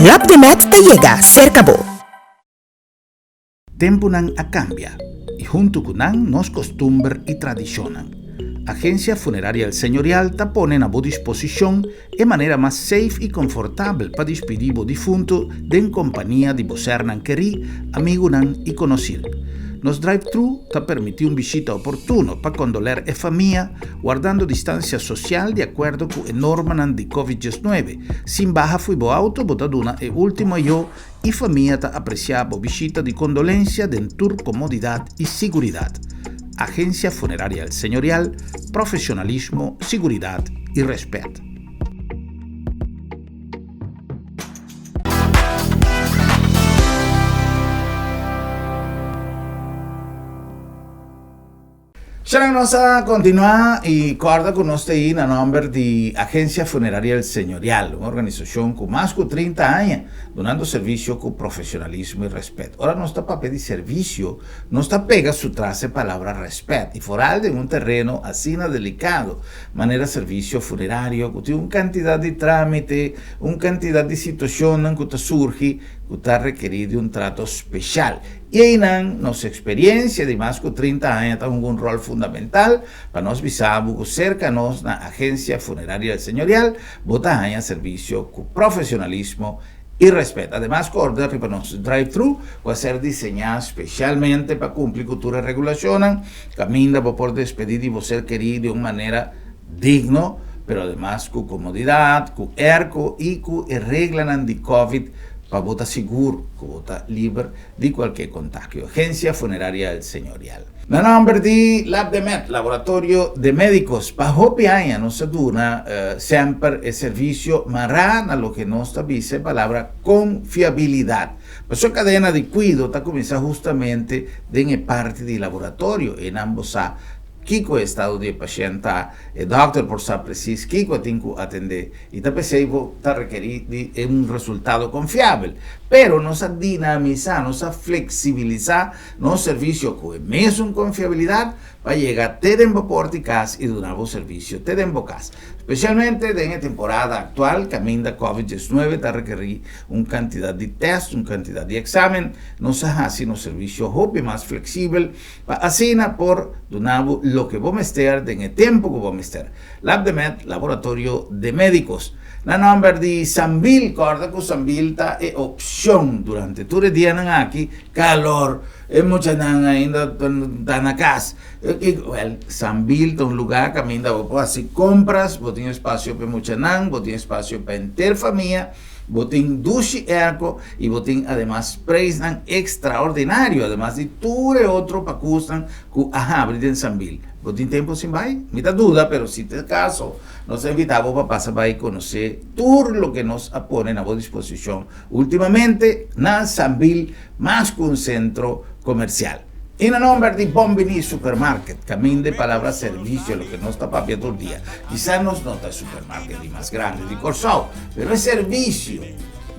Lab de Med ta yega serka bo. Tempunan a kambia i huntu ku nan nos kostumber i tradishonnan. Agensia Funeraria El Señorial ta pone na bo disposishon e manera mas safe i konfortabel pa dispidí bo difuntu den kompania di bo sernan kerí, amigunan i konosir. Nos drive-thru ta permití un bishita oportuno pa kondoler e famia, wardando distansia sosial di akuerdo ku e normanan di Covid 19. Sin baha fui bo auto bo ta duna e último ayó I famia ta apresiá bo bishita di kondolensia den tur komodidat i siguridat. Agencia Funeraria El Señorial, profesionalismo, siguridad y respet. Sharon, nos a continua y corda cu nos ta ayi na nomber di Agencia Funeraria El Señorial, un organisacion cu mas cu 30 aña dunando servicio cu profesionalismo y respet. Ora nos ta papia di servicio, nos ta pega su tras e palabra respet y foral den un tereno asina delicado manera servicio funerario cu tin un cantidad di tramite, un cantidad di situacionnan cu ta surgi cu ta rekeri di un trato special. I einan nos eksperiencia di mas ku 30 aña ta hunga un ròl fundamental pa nos bisa bo ku serka nos na Agencia Funeraria El Señorial bo ta haña servisio ku profesionalismo i rèspèt. Ademas kòrda riba nos drive-thru ku a ser diseñá spesialmente pa kumpli ku tur e regulashonnan kaminda bo por despedí di bo ser kerí di un manera digno pero ademas ku komodidat, ku airco i ku e reglanan di covid pa bo ta sigur ku bo ta liber di kualke kontagio. Agencia Funeraria El Señorial. Na nomber di Labdemed, Laboratorio de Medicos, pa hopi aña nos a duna semper e servisio mará na loke nos ta bisa e palabra konfiabilidat. Pasobra kadena di kuido ta kuminsá hustamente den e parti di laboratorio, einan bo sa kiko e estado di e pashènt ta, e dòkter por sa presis kiko e tin ku atendé i ta p'esei bo ta rekerí di un resultado konfiabel. Pero nos a dinamisá, nos a fleksibilisá nos servisio ku e mesun konfiabilidat pa yega te den bo pòrt di kas i duna bo servisio te den bo kas. Spesialmente den e temporada aktual kaminda Covid 19 ta rekerí un kantidat di tèst, un kantidat di eksamen, nos a hasi nos servisio hopi mas fleksibel Pa asina por duna bo loke bo mester den e tempu ku bo mester. Labdemed, Laboratorio de Medicos. Na nomber di Sambil, kòrda ku Sambil ta e opshon durante tur e dianan aki, kalor, e muchanan ainda ta na kas. Wèl, Sambil ta un lugá kaminda bo por hasi kompras, bo tin espasio pa e muchanan, bo tin espasio pa henter famia. Bo tin dushi airco y bo tin ademas prijsnan extraordinario, ademas di tur e otro pacusnan cu a habri den Sambil. Bo tin tempo sin bay? Mi ta duda, pero si ta e caso, nos ta invita bo pa pasa bay conoce tur loke nos a pone na bo disposicion ultimamente na Sambil, mas cu un centro comercial. I na nomber di Bon Bini Supermarket, kaminda e palabra servisio loke nos ta papia tur dia. Kisas nos no ta e supermarket di mas grandi di Kòrsou, pero e servisio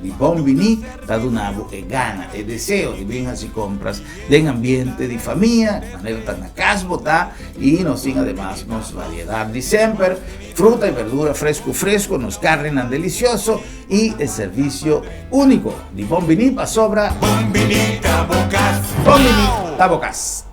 di Bon Bini ta duna bo e gana, e deseo di bin hasi kompras den ambiente di famia, manera ta na kas bo ta, i nos tin ademas nos variedat di semper, fruta i berdura fresku fresku, nos karninan delisioso i e servisio Úniko di Bon Biní pasobra Bon Biní ta bo kas. Bon Biní ta bo kas.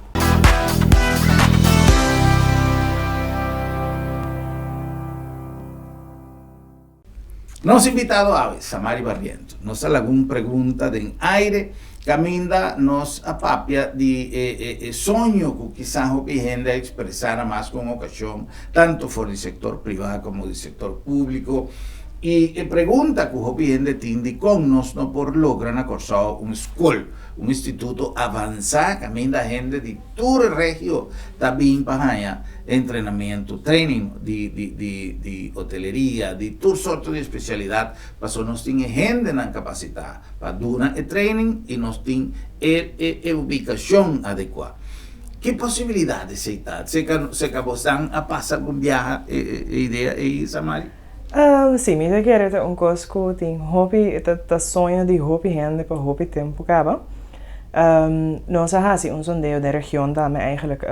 Nos invitado awe, Samari Barriento, nos a laga un pregunta den aire kaminda nos a papia di e soño ku kisas hopi hende a ekspresá na mas ku un okashon, tantu for di sektor privá komo di sektor públiko. I e pregunta ku hopi hende tin dikon nos no por logra na Kòrsou un skol, un instituto avansá kaminda hende di tur e regio ta bin pa haña entrenamentu, training di di di di hoteleria, di tur sorto di espesialidat, pasobra nos tin e hendenan kapasitá pa duna e training i nos tin e e e ubikashon adekuá. Ki posibilidat esei ta? Seka seka bosan a pasa ku biaha e e idea ei, Samari? Sí, mi ta kere ta un kos ku tin hopi, ta ta soño di hopi hende pa hopi tempu kaba. Nos a hasi un sondeo den region tambe eigenlijk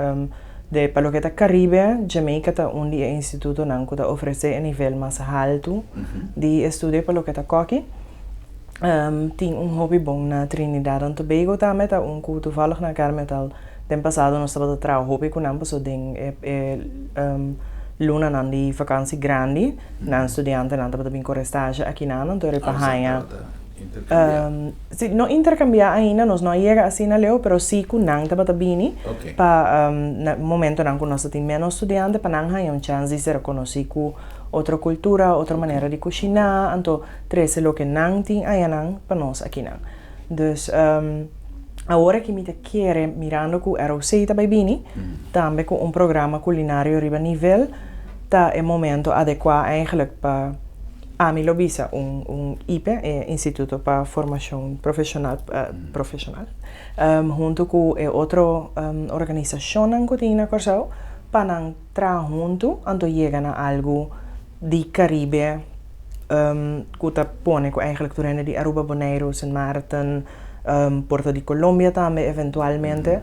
de pa loke ta Karibe, Jamaica ta un di e institutonan ku ta ofresé e nivel mas haltu di estudio pa loke ta kòki. Tin un hopi bon na Trinidad and Tobago tambe ta un ku toevallig na Carmetal Den pasado nos tabata traha hopi ku nan pasobra den e lunanan di vakansi grandi nan studiantenan tabata bin kore stage akinan anto e pa haña si no interkambiá ainda nos no a yega asina leu pero si ku nan tabata bini pa na momentonan ku nos ta tin ménos studiante pa nan haña un chèns di ser konosí ku otro kultura otro manera di kushiná anto trese loke nan tin ayanan pa nos akinan. Dus. Awor aki mi ta kere, mirando ku ROC ta bai bini, tambe ku un programa kulinario riba nivel, ta e momento adekuá eigenlijk pa ami lo bisa un un IPE, e Instituto pa Formashon Profeshonal Profeshonal, huntu ku e otro organisashonnan ku tin na Kòrsou pa nan traha huntu anto yega na algu di Karibe ku ta pone ku eigenlijk tur hende di Aruba, Boneiru, Sint Maarten, Puerto di Colombia tambe eventualmente,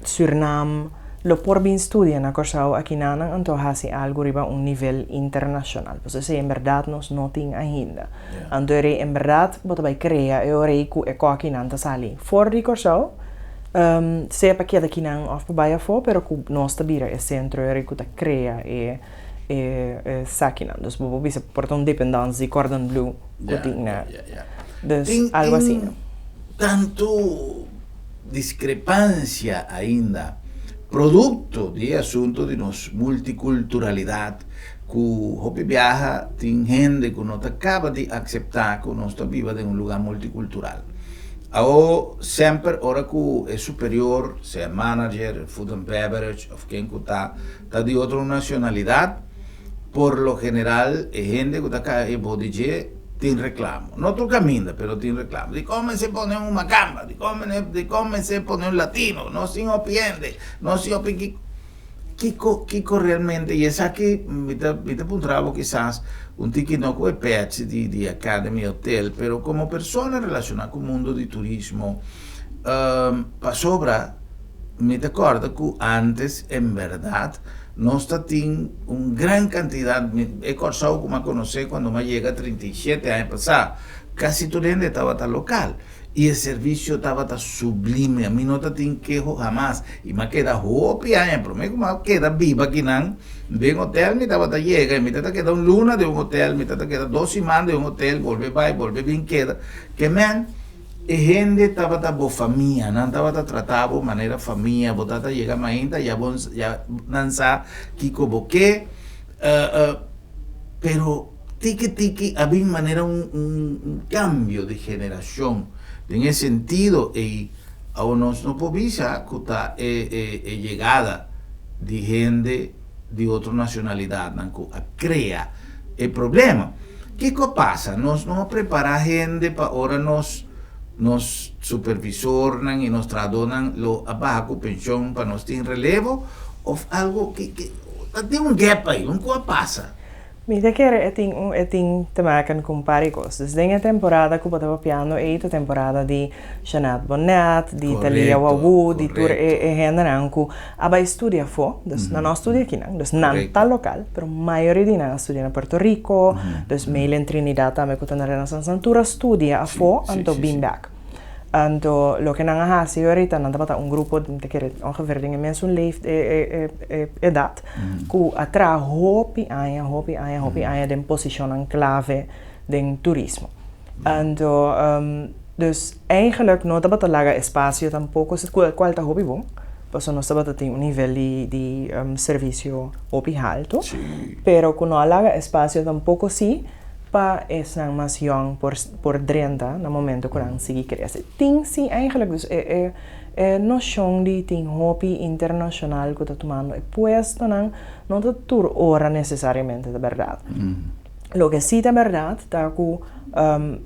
Surnam, lo por bin studia na Kòrsou akinanan anto hasi algu riba un nivel internashonal. Pasobra esei en bèrdat nos no tin ainda. Anto e rei en bèrdat bo ta bai krea e ora ei ku e kòkinan ta sali for di Kòrsou, sea pa keda akinan òf pa bai afó, pero ku nos ta bira e sentro e ora ei ku ta krea e e sakinan. Dus bo por bisa por ta un dependance di Cordon Bleu ku tin na. Dus algo asina. Tin tantu diskrepansia ainda produkto di e asuntu di nos multikulturalidat ku hopi biaha tin hende ku no ta kaba di akseptá ku nos ta biba den un lugá multikultural. Awo semper ora ku e superior, sea manager, food and beverage òf ken ku ta, ta di otro nacionalidad, por lo general e hende cu ta cae bo di dje tin reclamo. No tur caminda, pero tin reclamo. Dicon mester pone un macamba? Dicon dicon mester pone un latino? Nos tin hopi hende, nos tin hopi kico. Kico, kico realmente, y esaki mi ta, mi ta puntra bo kisas un tiki no cu e pet di di Academy Hotel, pero como persona relaciona cu mundo di turismo, pasobra, Mi ta kòrda ku ántes en bèrdat nos ta tin un gran kantidat, e Kòrsou ku mi a konosé kuando mi a yega 37 aña pasá, kasi tur hende tabata lokal i e servisio tabata sublime, mi no ta tin keho hamas i mi a keda hopi aña, promé ku mi a keda biba akinan den hotel mi tabata yega i mi ta ta keda un luna den un hotel, mi ta ta keda dos siman den un hotel, bolbe bai, bolbe bin keda, ke men. E hende tabata bo famia, nan tabata trata bo manera famia, bo tata yega mainta ya bo ya nan sa kiko bo ke, pero tiki tiki a bin manera un un cambio di generacion, den e sentido ei awo nos no por bisa ku ta e e e yegada di hende di otro nacionalidadnan ku a crea e problema. Kiko a pasa? Nos no a prepará hende pa ora nos nos supervisornan i nos trahadónan lo a baha ku penshon pa nos tin relevo òf algu? Ki ki ta tin un gap ei, un ku a pasa? Mi ta kere e tin un e tin te maken ku un par di kos. Dus den e temporada ku bo ta papiando ei ta temporada di Jeanette Bonnet, di Thalia Wawoe, di tur e e hendenan ku a bai studia afó, dus nan no a studia akinan, dus nan ta lokal, pero mayoria di nan a studia na Puerto Rico, dus Meylen Trinidad tambe ku ta na Renaissance, nan tur a studia afó, anto bin bèk. Anto loke nan a hasi ahorita, nan tabata un grupo, mi ta kere ongeveer den e mesun leef edat, ku a traha hopi aña, hopi aña, hopi aña den posishonnan klave den turismo. Anto, dus eigenlijk no tabata laga espacio tampoco, cual ta hopi bon, pasobra nos tabata tin un nivel di di servicio hopi halto, pero cu no a laga espacio tampoco si pa esnan mas yong por por drenta na momento cu nan sigui crece. Tin si eigenlijk, dus e e e nocion di tin hopi internacional cu ta tumando e puestonan no ta tur ora necesariamente ta berdad. Loke sí ta bèrdat ta ku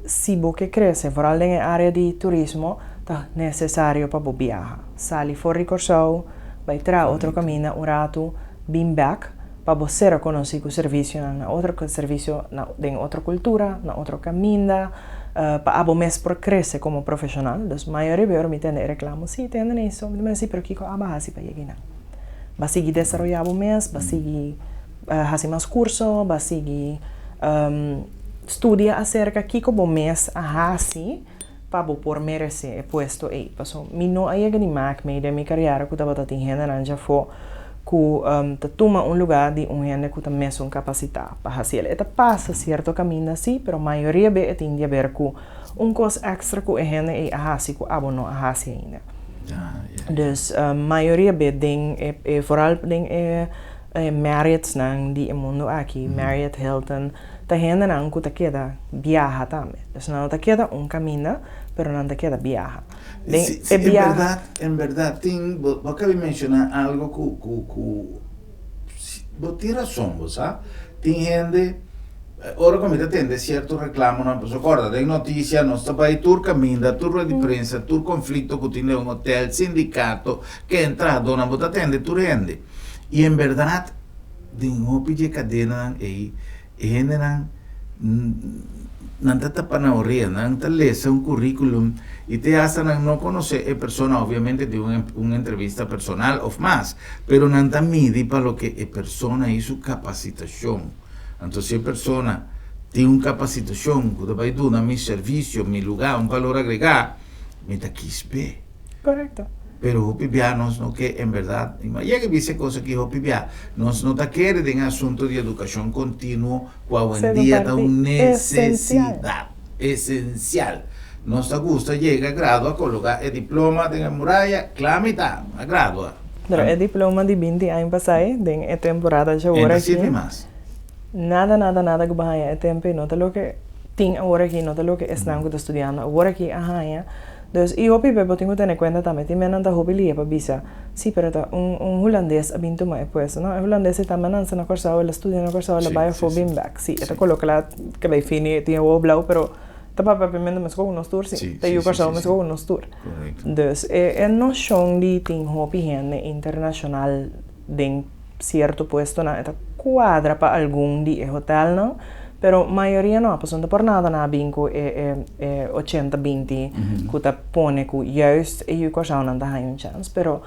si bo ke krese, foral den e área di turismo, ta nesesario pa bo biaha. Sali for di Kòrsou, bai traha otro kaminda un ratu, bin bèk pa bo ser rekonosí ku servisionan na otro servisio na den otro kultura, na otro kaminda, pa abo mes por krese komo profeshonal. Dus mayoria bes ora mi tende e reklamo, sí, tende na esei, mi ta mester sí, pero kiko abo a hasi pa yega einan? Bo a sigui desaroyá bo mes, bo a sigui. Hasi mas kurso, ba sigui studia aserka kiko bo mes a hasi pa bo por meresé e puesto ei. Paso mi no a yega di mak mei den mi kariera ku tabata tin hendenan djafó ku ta tuma un lugá di un hende ku ta mesun kapasitá pa hasi el. E ta pasa sierto kaminda sí, pero mayoria be e tin di aber ku un kos èkstra ku e hende ei a hasi ku abo no a hasi ainda. Dus mayoria be den e, vooral den e. E Marriott'snan di e mundu aki, Marriott, Hilton, Ta hendenan ku ta keda biaha tambe. Dus nan no ta keda un kaminda, pero nan ta keda biaha. Den Si, e si, en biaha. bèrdat, en bèrdat tin, bo, bo a kabi menshoná algo ku, ku, ku, si, bo tin rason, bo sa. Tin hende, ora ku mi ta tende sierto reklamonan, pasobra kòrda den notisia nos ta bai tur kaminda, tur rueda di prensa, tur konflikto ku tin den un hotel, sindikato, ken trahadónan, bo ta tende tur hende. I en bèrdat den hopi dje kadenanan ei e hendenan nan ta tapa nan orea, nan ta lesa un curriculum y te hasta nan no conoce e persona, obviamente di un entrevista personal of mas, pero nan ta midi pa loke e persona y su capacitacion. Anto si e persona tin un capacitacion cu ta bay duna mi servicio, mi lugar un valor agrega, mi ta kies p'e. Correcto. Pero hopi bia nos no ke en berdad, y mi a yega bisa e cosa aki hopi bia, nos no ta kere den e asunto di educacion continuo cu awendia ta un necesidad esencial. Nos ta gusta yega gradua, coloca e diploma den e muraya, cla mi ta, a gradua. Pero e diploma di binti aña pasai den e temporada dje awor E ta aki. sirbi mas. Nada, nada, nada cu bo haña e tempo ei no ta loke tin awor aki, no ta loke esnan cu ta studiando awor aki a haña. Dus i hopi be bo tin ku tene kuenta tambe tin mennan ta hopi lia pa bisa, si pero ta un un hulandes a bin tuma e puesto. No, e hulandes ei tambe a nanse na Kòrsou, el a studia na Kòrsou, el a bai afó bin bèk. Si, e ta koloka la kabei fini, e tin e wowo blou, pero ta papia papiamentu meskos ku nos tur, si. Ta yu Kòrsou meskos ku nos tur. Dus e e noshon di tin hopi hende internashonal den sierto puestonan e ta kuadra pa algun di e hotelnan, pero mayoria no, pasobra no ta por nada nan a bin ku e e ochenta binti ku ta pone ku juist e yu Kòrsounan ta haña un chèns, pero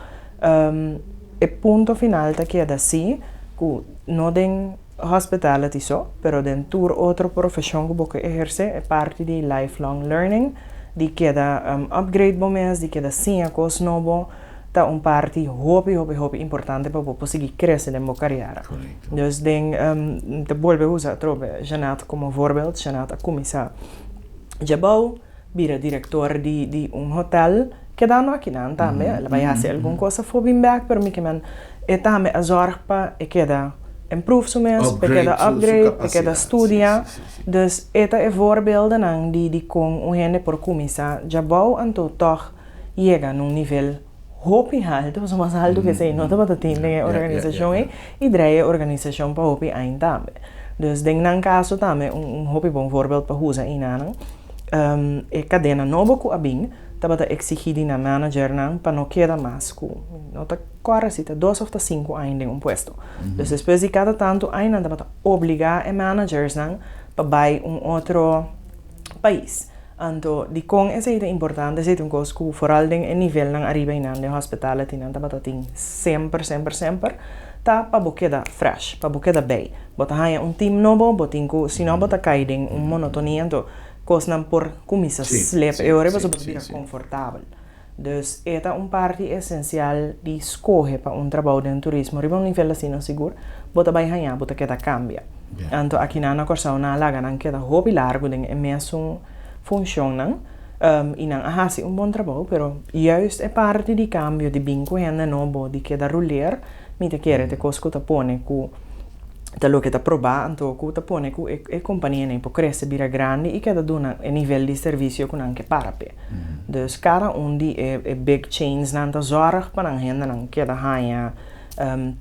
e punto final ta keda si ku no den hospitality so, pero den tur otro profeshon ku bo ke ehersé e parti di lifelong learning, di keda upgrade bo mes, di keda siña kos nobo, ta un parti hopi hopi hopi importante pa bo por sigui crece den bo carriera. Dus den ta bolbe usa atrobe Jeanette como voorbeeld, Jeanette a cuminsa djabou bira director di di un hotel kedando akinan tambe, el a bay haci algun cos afo bin bek pero mi ke men e tambe a zorg pa e keda improve su mes, pa e keda upgrade, pa e keda studia, dus e ta e voorbeeldennan di di con un hende por cuminsa djabou anto tog yega na un nivel hopi haltu, pasobra mas haltu ku esei no tabata tin den e organisashon ei, i drei e organisashon pa hopi aña tambe. Dus den nan kaso tambe un un hopi bon voorbeeld pa usa einanan, e kadena nobo ku a bin tabata eksigí di nan managernan pa no keda mas ku, no ta kòrda si ta dos òf ta sinku aña den un puesto. Dus despues di kada tantu aña nan tabata obligá e managersnan pa bai un otro pais. Anto, dikon esei ta importante? Esei ta un kos ku foral den e nivelnan ariba einan den hospitality nan tabata tin semper, semper, semper, ta pa bo keda fresh, pa bo keda bei. Bo ta haña un team nobo, bo tin ku, si no bo ta kai den un monotonia, anto kosnan por kuminsá slip e ora ei pasobra bo ta bira konfortabel. Dus e ta un parti esensial di skohe pa un trabou den turismo riba un nivel asina sigur bo ta bai haña bo ta keda kambia. Anto akinan na Kòrsou nan a laga nan keda hopi largu den e mesun funshonnan i nan a hasi un bon trabou pero juist e parti di kambio di bin ku hende nobo di keda ruleer mi ta kere ta e kos ku ta pone ku ta loke ta probá anto ku ta pone ku e kompanianan por krese bira grandi i keda duna e nivel di servisio ku nan ke para p'e. Dus kada un di e big chainsnan ta zòrg pa nan hendenan keda haña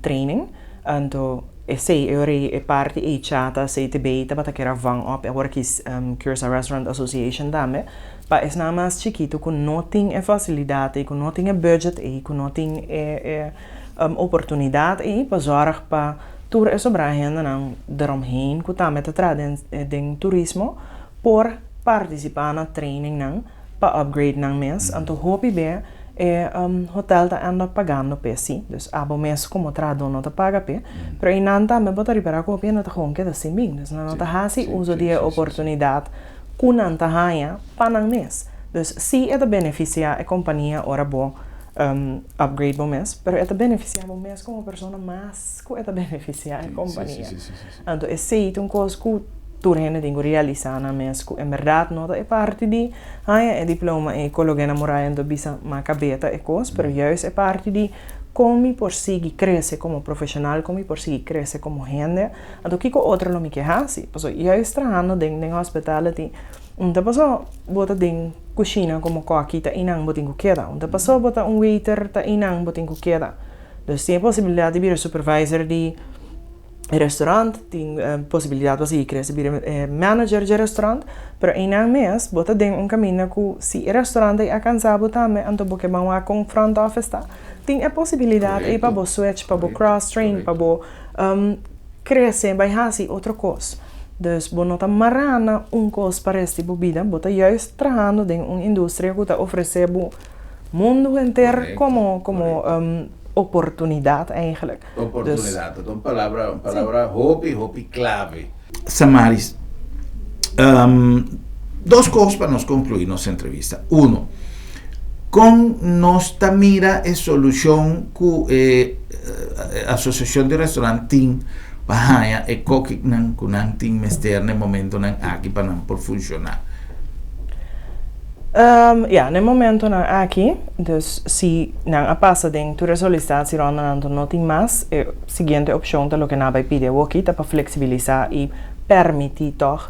training. Anto esei e ora ei e parti ei chata, CTB tabata kera vang op e awor aki Curaçao Restaurant Association tambe pa esnan mas chikitu ku no tin e fasilidat ei, ku no tin e budget ei, ku no tin e oportunidat ei pa zòrg pa tur e sobrá hendenan deromheen ku tambe ta traha den turismo por partisipá na trainingnan pa upgrade nan mes, anto hopi be e hotel ta end up pagando p'e si, dus abo mes komo trahadó no ta paga p'e, pero einan tambe bo ta ripará ku hopi hende ta gewoon keda sin bin, dus nan no ta hasi uso di e oportunidat ku nan ta haña pa nan mes. Dus si e ta benefisiá e kompania ora bo upgrade bo mes, pero e ta benefisiá bo mes komo persona mas ku e ta benefisiá e kompania. Anto esei ta un kos ku tur hende tin ku realisá nan mes ku en bèrdat no ta e parti di haña e diploma ei kolog'é na muraya anto bisa m'a kab'é ta e kos, pero juist e parti di Kon mi por sigui krese komo profeshonal, kon mi por sigui krese komo hende, anto kiko otro lo mi ke hasi? Pasobra juist trahando den den hospitality, un ta paso bo ta den kushina komo kòki ta einan bo tin ku keda, un ta paso bo ta un waiter ta einan bo tin ku keda. Dus tin e posibilidat di bira supervisor di e restaurant, tin posibilidat pa sigui krese bira e manager dje restaurant, pero einan mes bo ta den un kaminda ku si e restaurant ei a kansa bo tambe anto bo ke ban wak kon front office ta, tin e posibilidat ei pa bo switch, pa bo cross train, pa bo krese bai hasi otro kos. Dus bo no ta mará na un kos pa rest di bo bida, bo ta juist trahando den un industria ku ta ofresé bo mundu henter komo komo oportunidat eigenlijk. Oportunidat, ta un palabra, un palabra hopi, hopi clave. Samaris, dos cos pa nos conclui nos entrevista. Uno, con nos ta mira e solucion cu e Asociacion di Restaurant tin pa haña e kokinan cu nan tin mester na e momentonan aki pa nan por funciona? Ya, na e momentonan aki, dus si nan a pasa den tur e solicitatierondanan anto no tin mas, e siguiente opcion ta loke nan a bai pidi awoki ta pa flexibilisa y permiti tog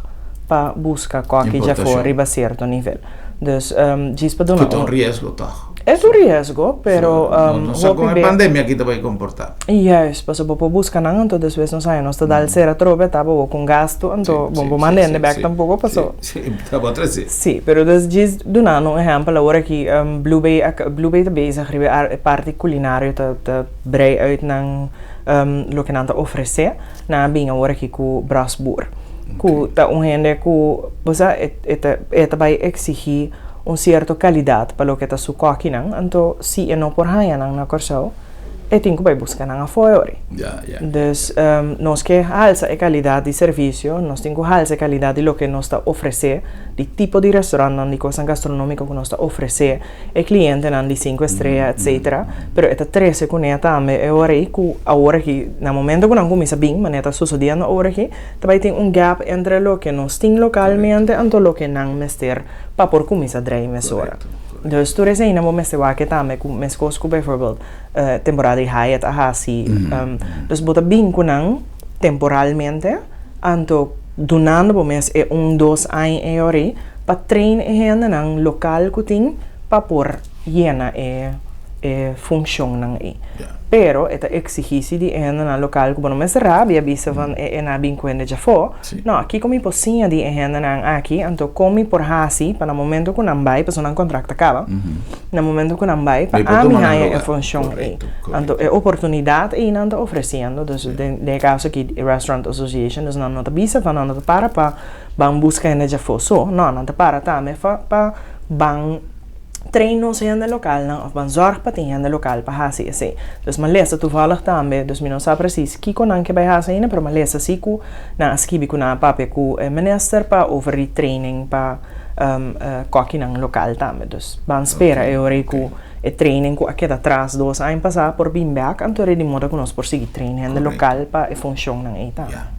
pa busca koki djafor riba cierto nivel. Dus djis pa duna un. Ku ta un riesgo tog. E ta un riesgo, pero No sa kon e pandemia aki ta bai komportá. Juist, pasobra bo por buska nan, anto despues nos haña nos ta dal sera atrobe, ta bo ku un gastu, anto bo no por manda hende bèk tampoko, pasobra. Sí, ta bo trese. Sí, pero dus djis duna un ehèmpel awor aki, Blue Bay a Blue Bay ta bezig riba e parti kulinario ta ta brei uit nan loke nan ta ofresé, nan a bin awor aki ku Brasboer, ku ta un hende ku bo sa e e ta e ta bai eksigí un sierto kalidat pa loke ta su kòkinan, anto si e no por haña nan na Kòrsou, e tin ku bai buska nan afó e ori. Dus nos ke halsa e kalidat di servisio, nos tin ku halsa e kalidat di loke nos ta ofresé, di tipo di restaurantnan, di kosnan gastronómiko ku nos ta ofresé e klientenan di sinku estrea etsetera, pero e ta trese kuné tambe e ora ei ku awor aki na momento ku nan kuminsá bin, manera ta susediendo awor aki, ta bai tin un gap entre loke nos tin lokalmente anto loke nan mester pa por kuminsá drei mesora. Dus tur eseinan bo mester wak tambe ku meskos ku bijvoorbeeld temporada di Hyatt a hasi. Dus bo ta bin ku nan temporalmente anto dunando bo mes e un dos aña ei ori pa train e hendenan lokal ku tin pa por yena e e funshonnan ei. Pero e ta eksigí si di e hendenan lokal ku bo no mester rabia bisa van e e na bin ku hende djafó. No, kiko mi por siña di e hendenan aki? Anto kon mi por hasi pa na momento ku nan bai, pasobra nan kontrakt ta kaba, na momento ku nan bai pa ami haña e funshon ei. Anto e oportunidat ei nan ta ofresiendo, dus den e kaso aki e Restaurant Association, dus nan no ta bisa van nan no ta para pa ban buska hende djafó so, no, nan ta para tambe pa ban train nos hende lokalnan of ban zorg pa tin hende lokal pa hasi esei. Dus m'a lesa toevallig tambe, dus mi no sa precies kiko nan ke bai hasi ainda, pero m'a lesa si ku nan a skibi ku nan a papia ku e minister pa over di training pa kokinan lokal tambe. Dus ban spera e ora ei ku e training ku a keda tras dos aña pasá por bin bek, anto di moda ku nos por sigui train hende lokal pa e funshonnan ei tambe.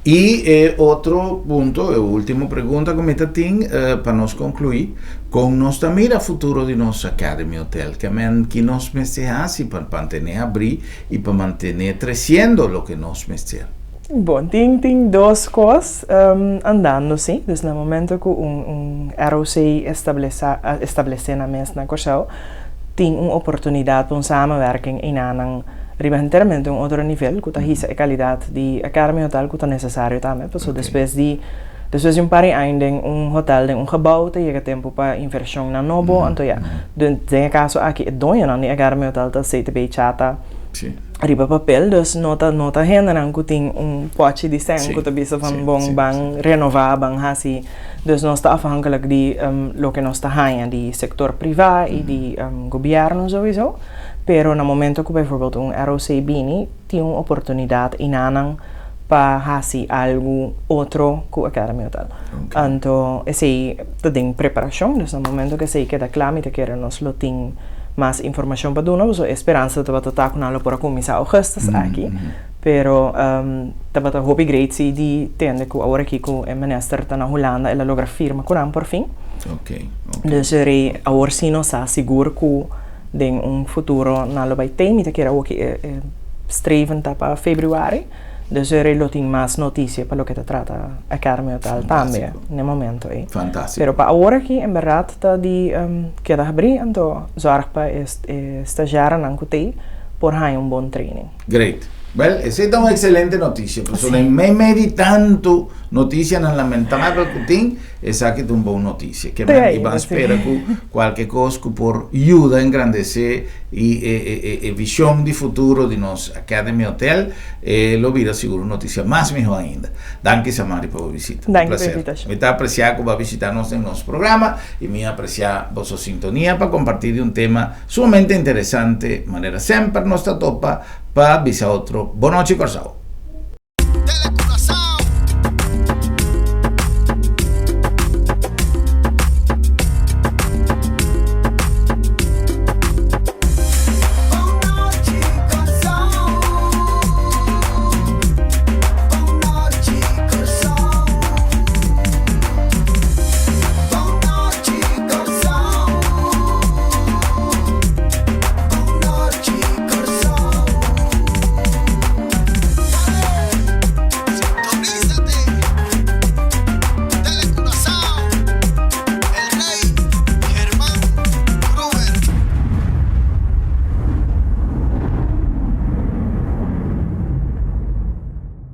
Y e otro punto, e ultimo pregunta cu mi ta tin pa nos conclui, con nos ta mira futuro di nos Academy Hotel? Ke men ki nos mester haci pa mantene habri y pa mantene treciendo loke nos mester? Bon, tin tin dos cos andando si. Dus na momento cu un un ROC establesa establece nan mes na Corsou, tin un oportunidad pa un samenwerking enanan riba henteramente un otro nivel cu ta hisa e calidad di Academy Hotel cu ta necesario tambe pasobra despues di despues di un par di aña den un hotel den un gebouw ta yega tempo pa inversionnan nobo anto ya den e caso aki e doñonan di Academy Hotel ta CTB Chata riba papel dus no ta no ta hendenan cu tin un pochi di cen cu ta bisa van bon ban renova ban haci dus nos ta afhankelijk di loke nos ta haña di sector priva y di gobierno sowiso. Pero na momento ku bijvoorbeeld un ROC bini, tin un oportunidat inanan pa hasi algu otro ku Academy Hotel. Anto esei ta den preparashon, dus na momento ku esei keda kla mi ta kere nos lo tin mas informashon pa duna, pasobra e speransa tabata ta ku nan lo por a kuminsá augustus aki, pero tabata hopi great si di tende ku awor aki ku e minister ta na Hulanda el a logra firma ku nan por fin. Dus awor si nos sa sigur ku. Den un futuro nan lo bai tei, mi ta kere awoki e streven ta pa februari, dus er lo tin mas notisia pa loke ta trata Academy Hotel tambe na e momento ei. Fantástiko. Pero pa awor aki en bèrdat ta di keda habrí, anto zòrg pa e stagiarenan ku tei por haña un bon training. Great. Wel, esei ta un excelente noticia, pasobra den meimei di tantu noticianan lamentabel cu tin, esaki ta un bon noticia. Ke men i ban spera cu cualke cos cu por yuda engrandece i e e e vision di futuro di nos Academy Hotel, e lo bira sigur un noticia mas miho ainda. Danki Samari pa bo visita. Un Danki pa placer. invitacion. Mi ta aprecia cu bo a visita nos den nos programa i mi a aprecia boso sintonia pa comparti di un tema Sumamente interesante, manera semper nos ta topa pa bisa otro Bonochi Kòrsou.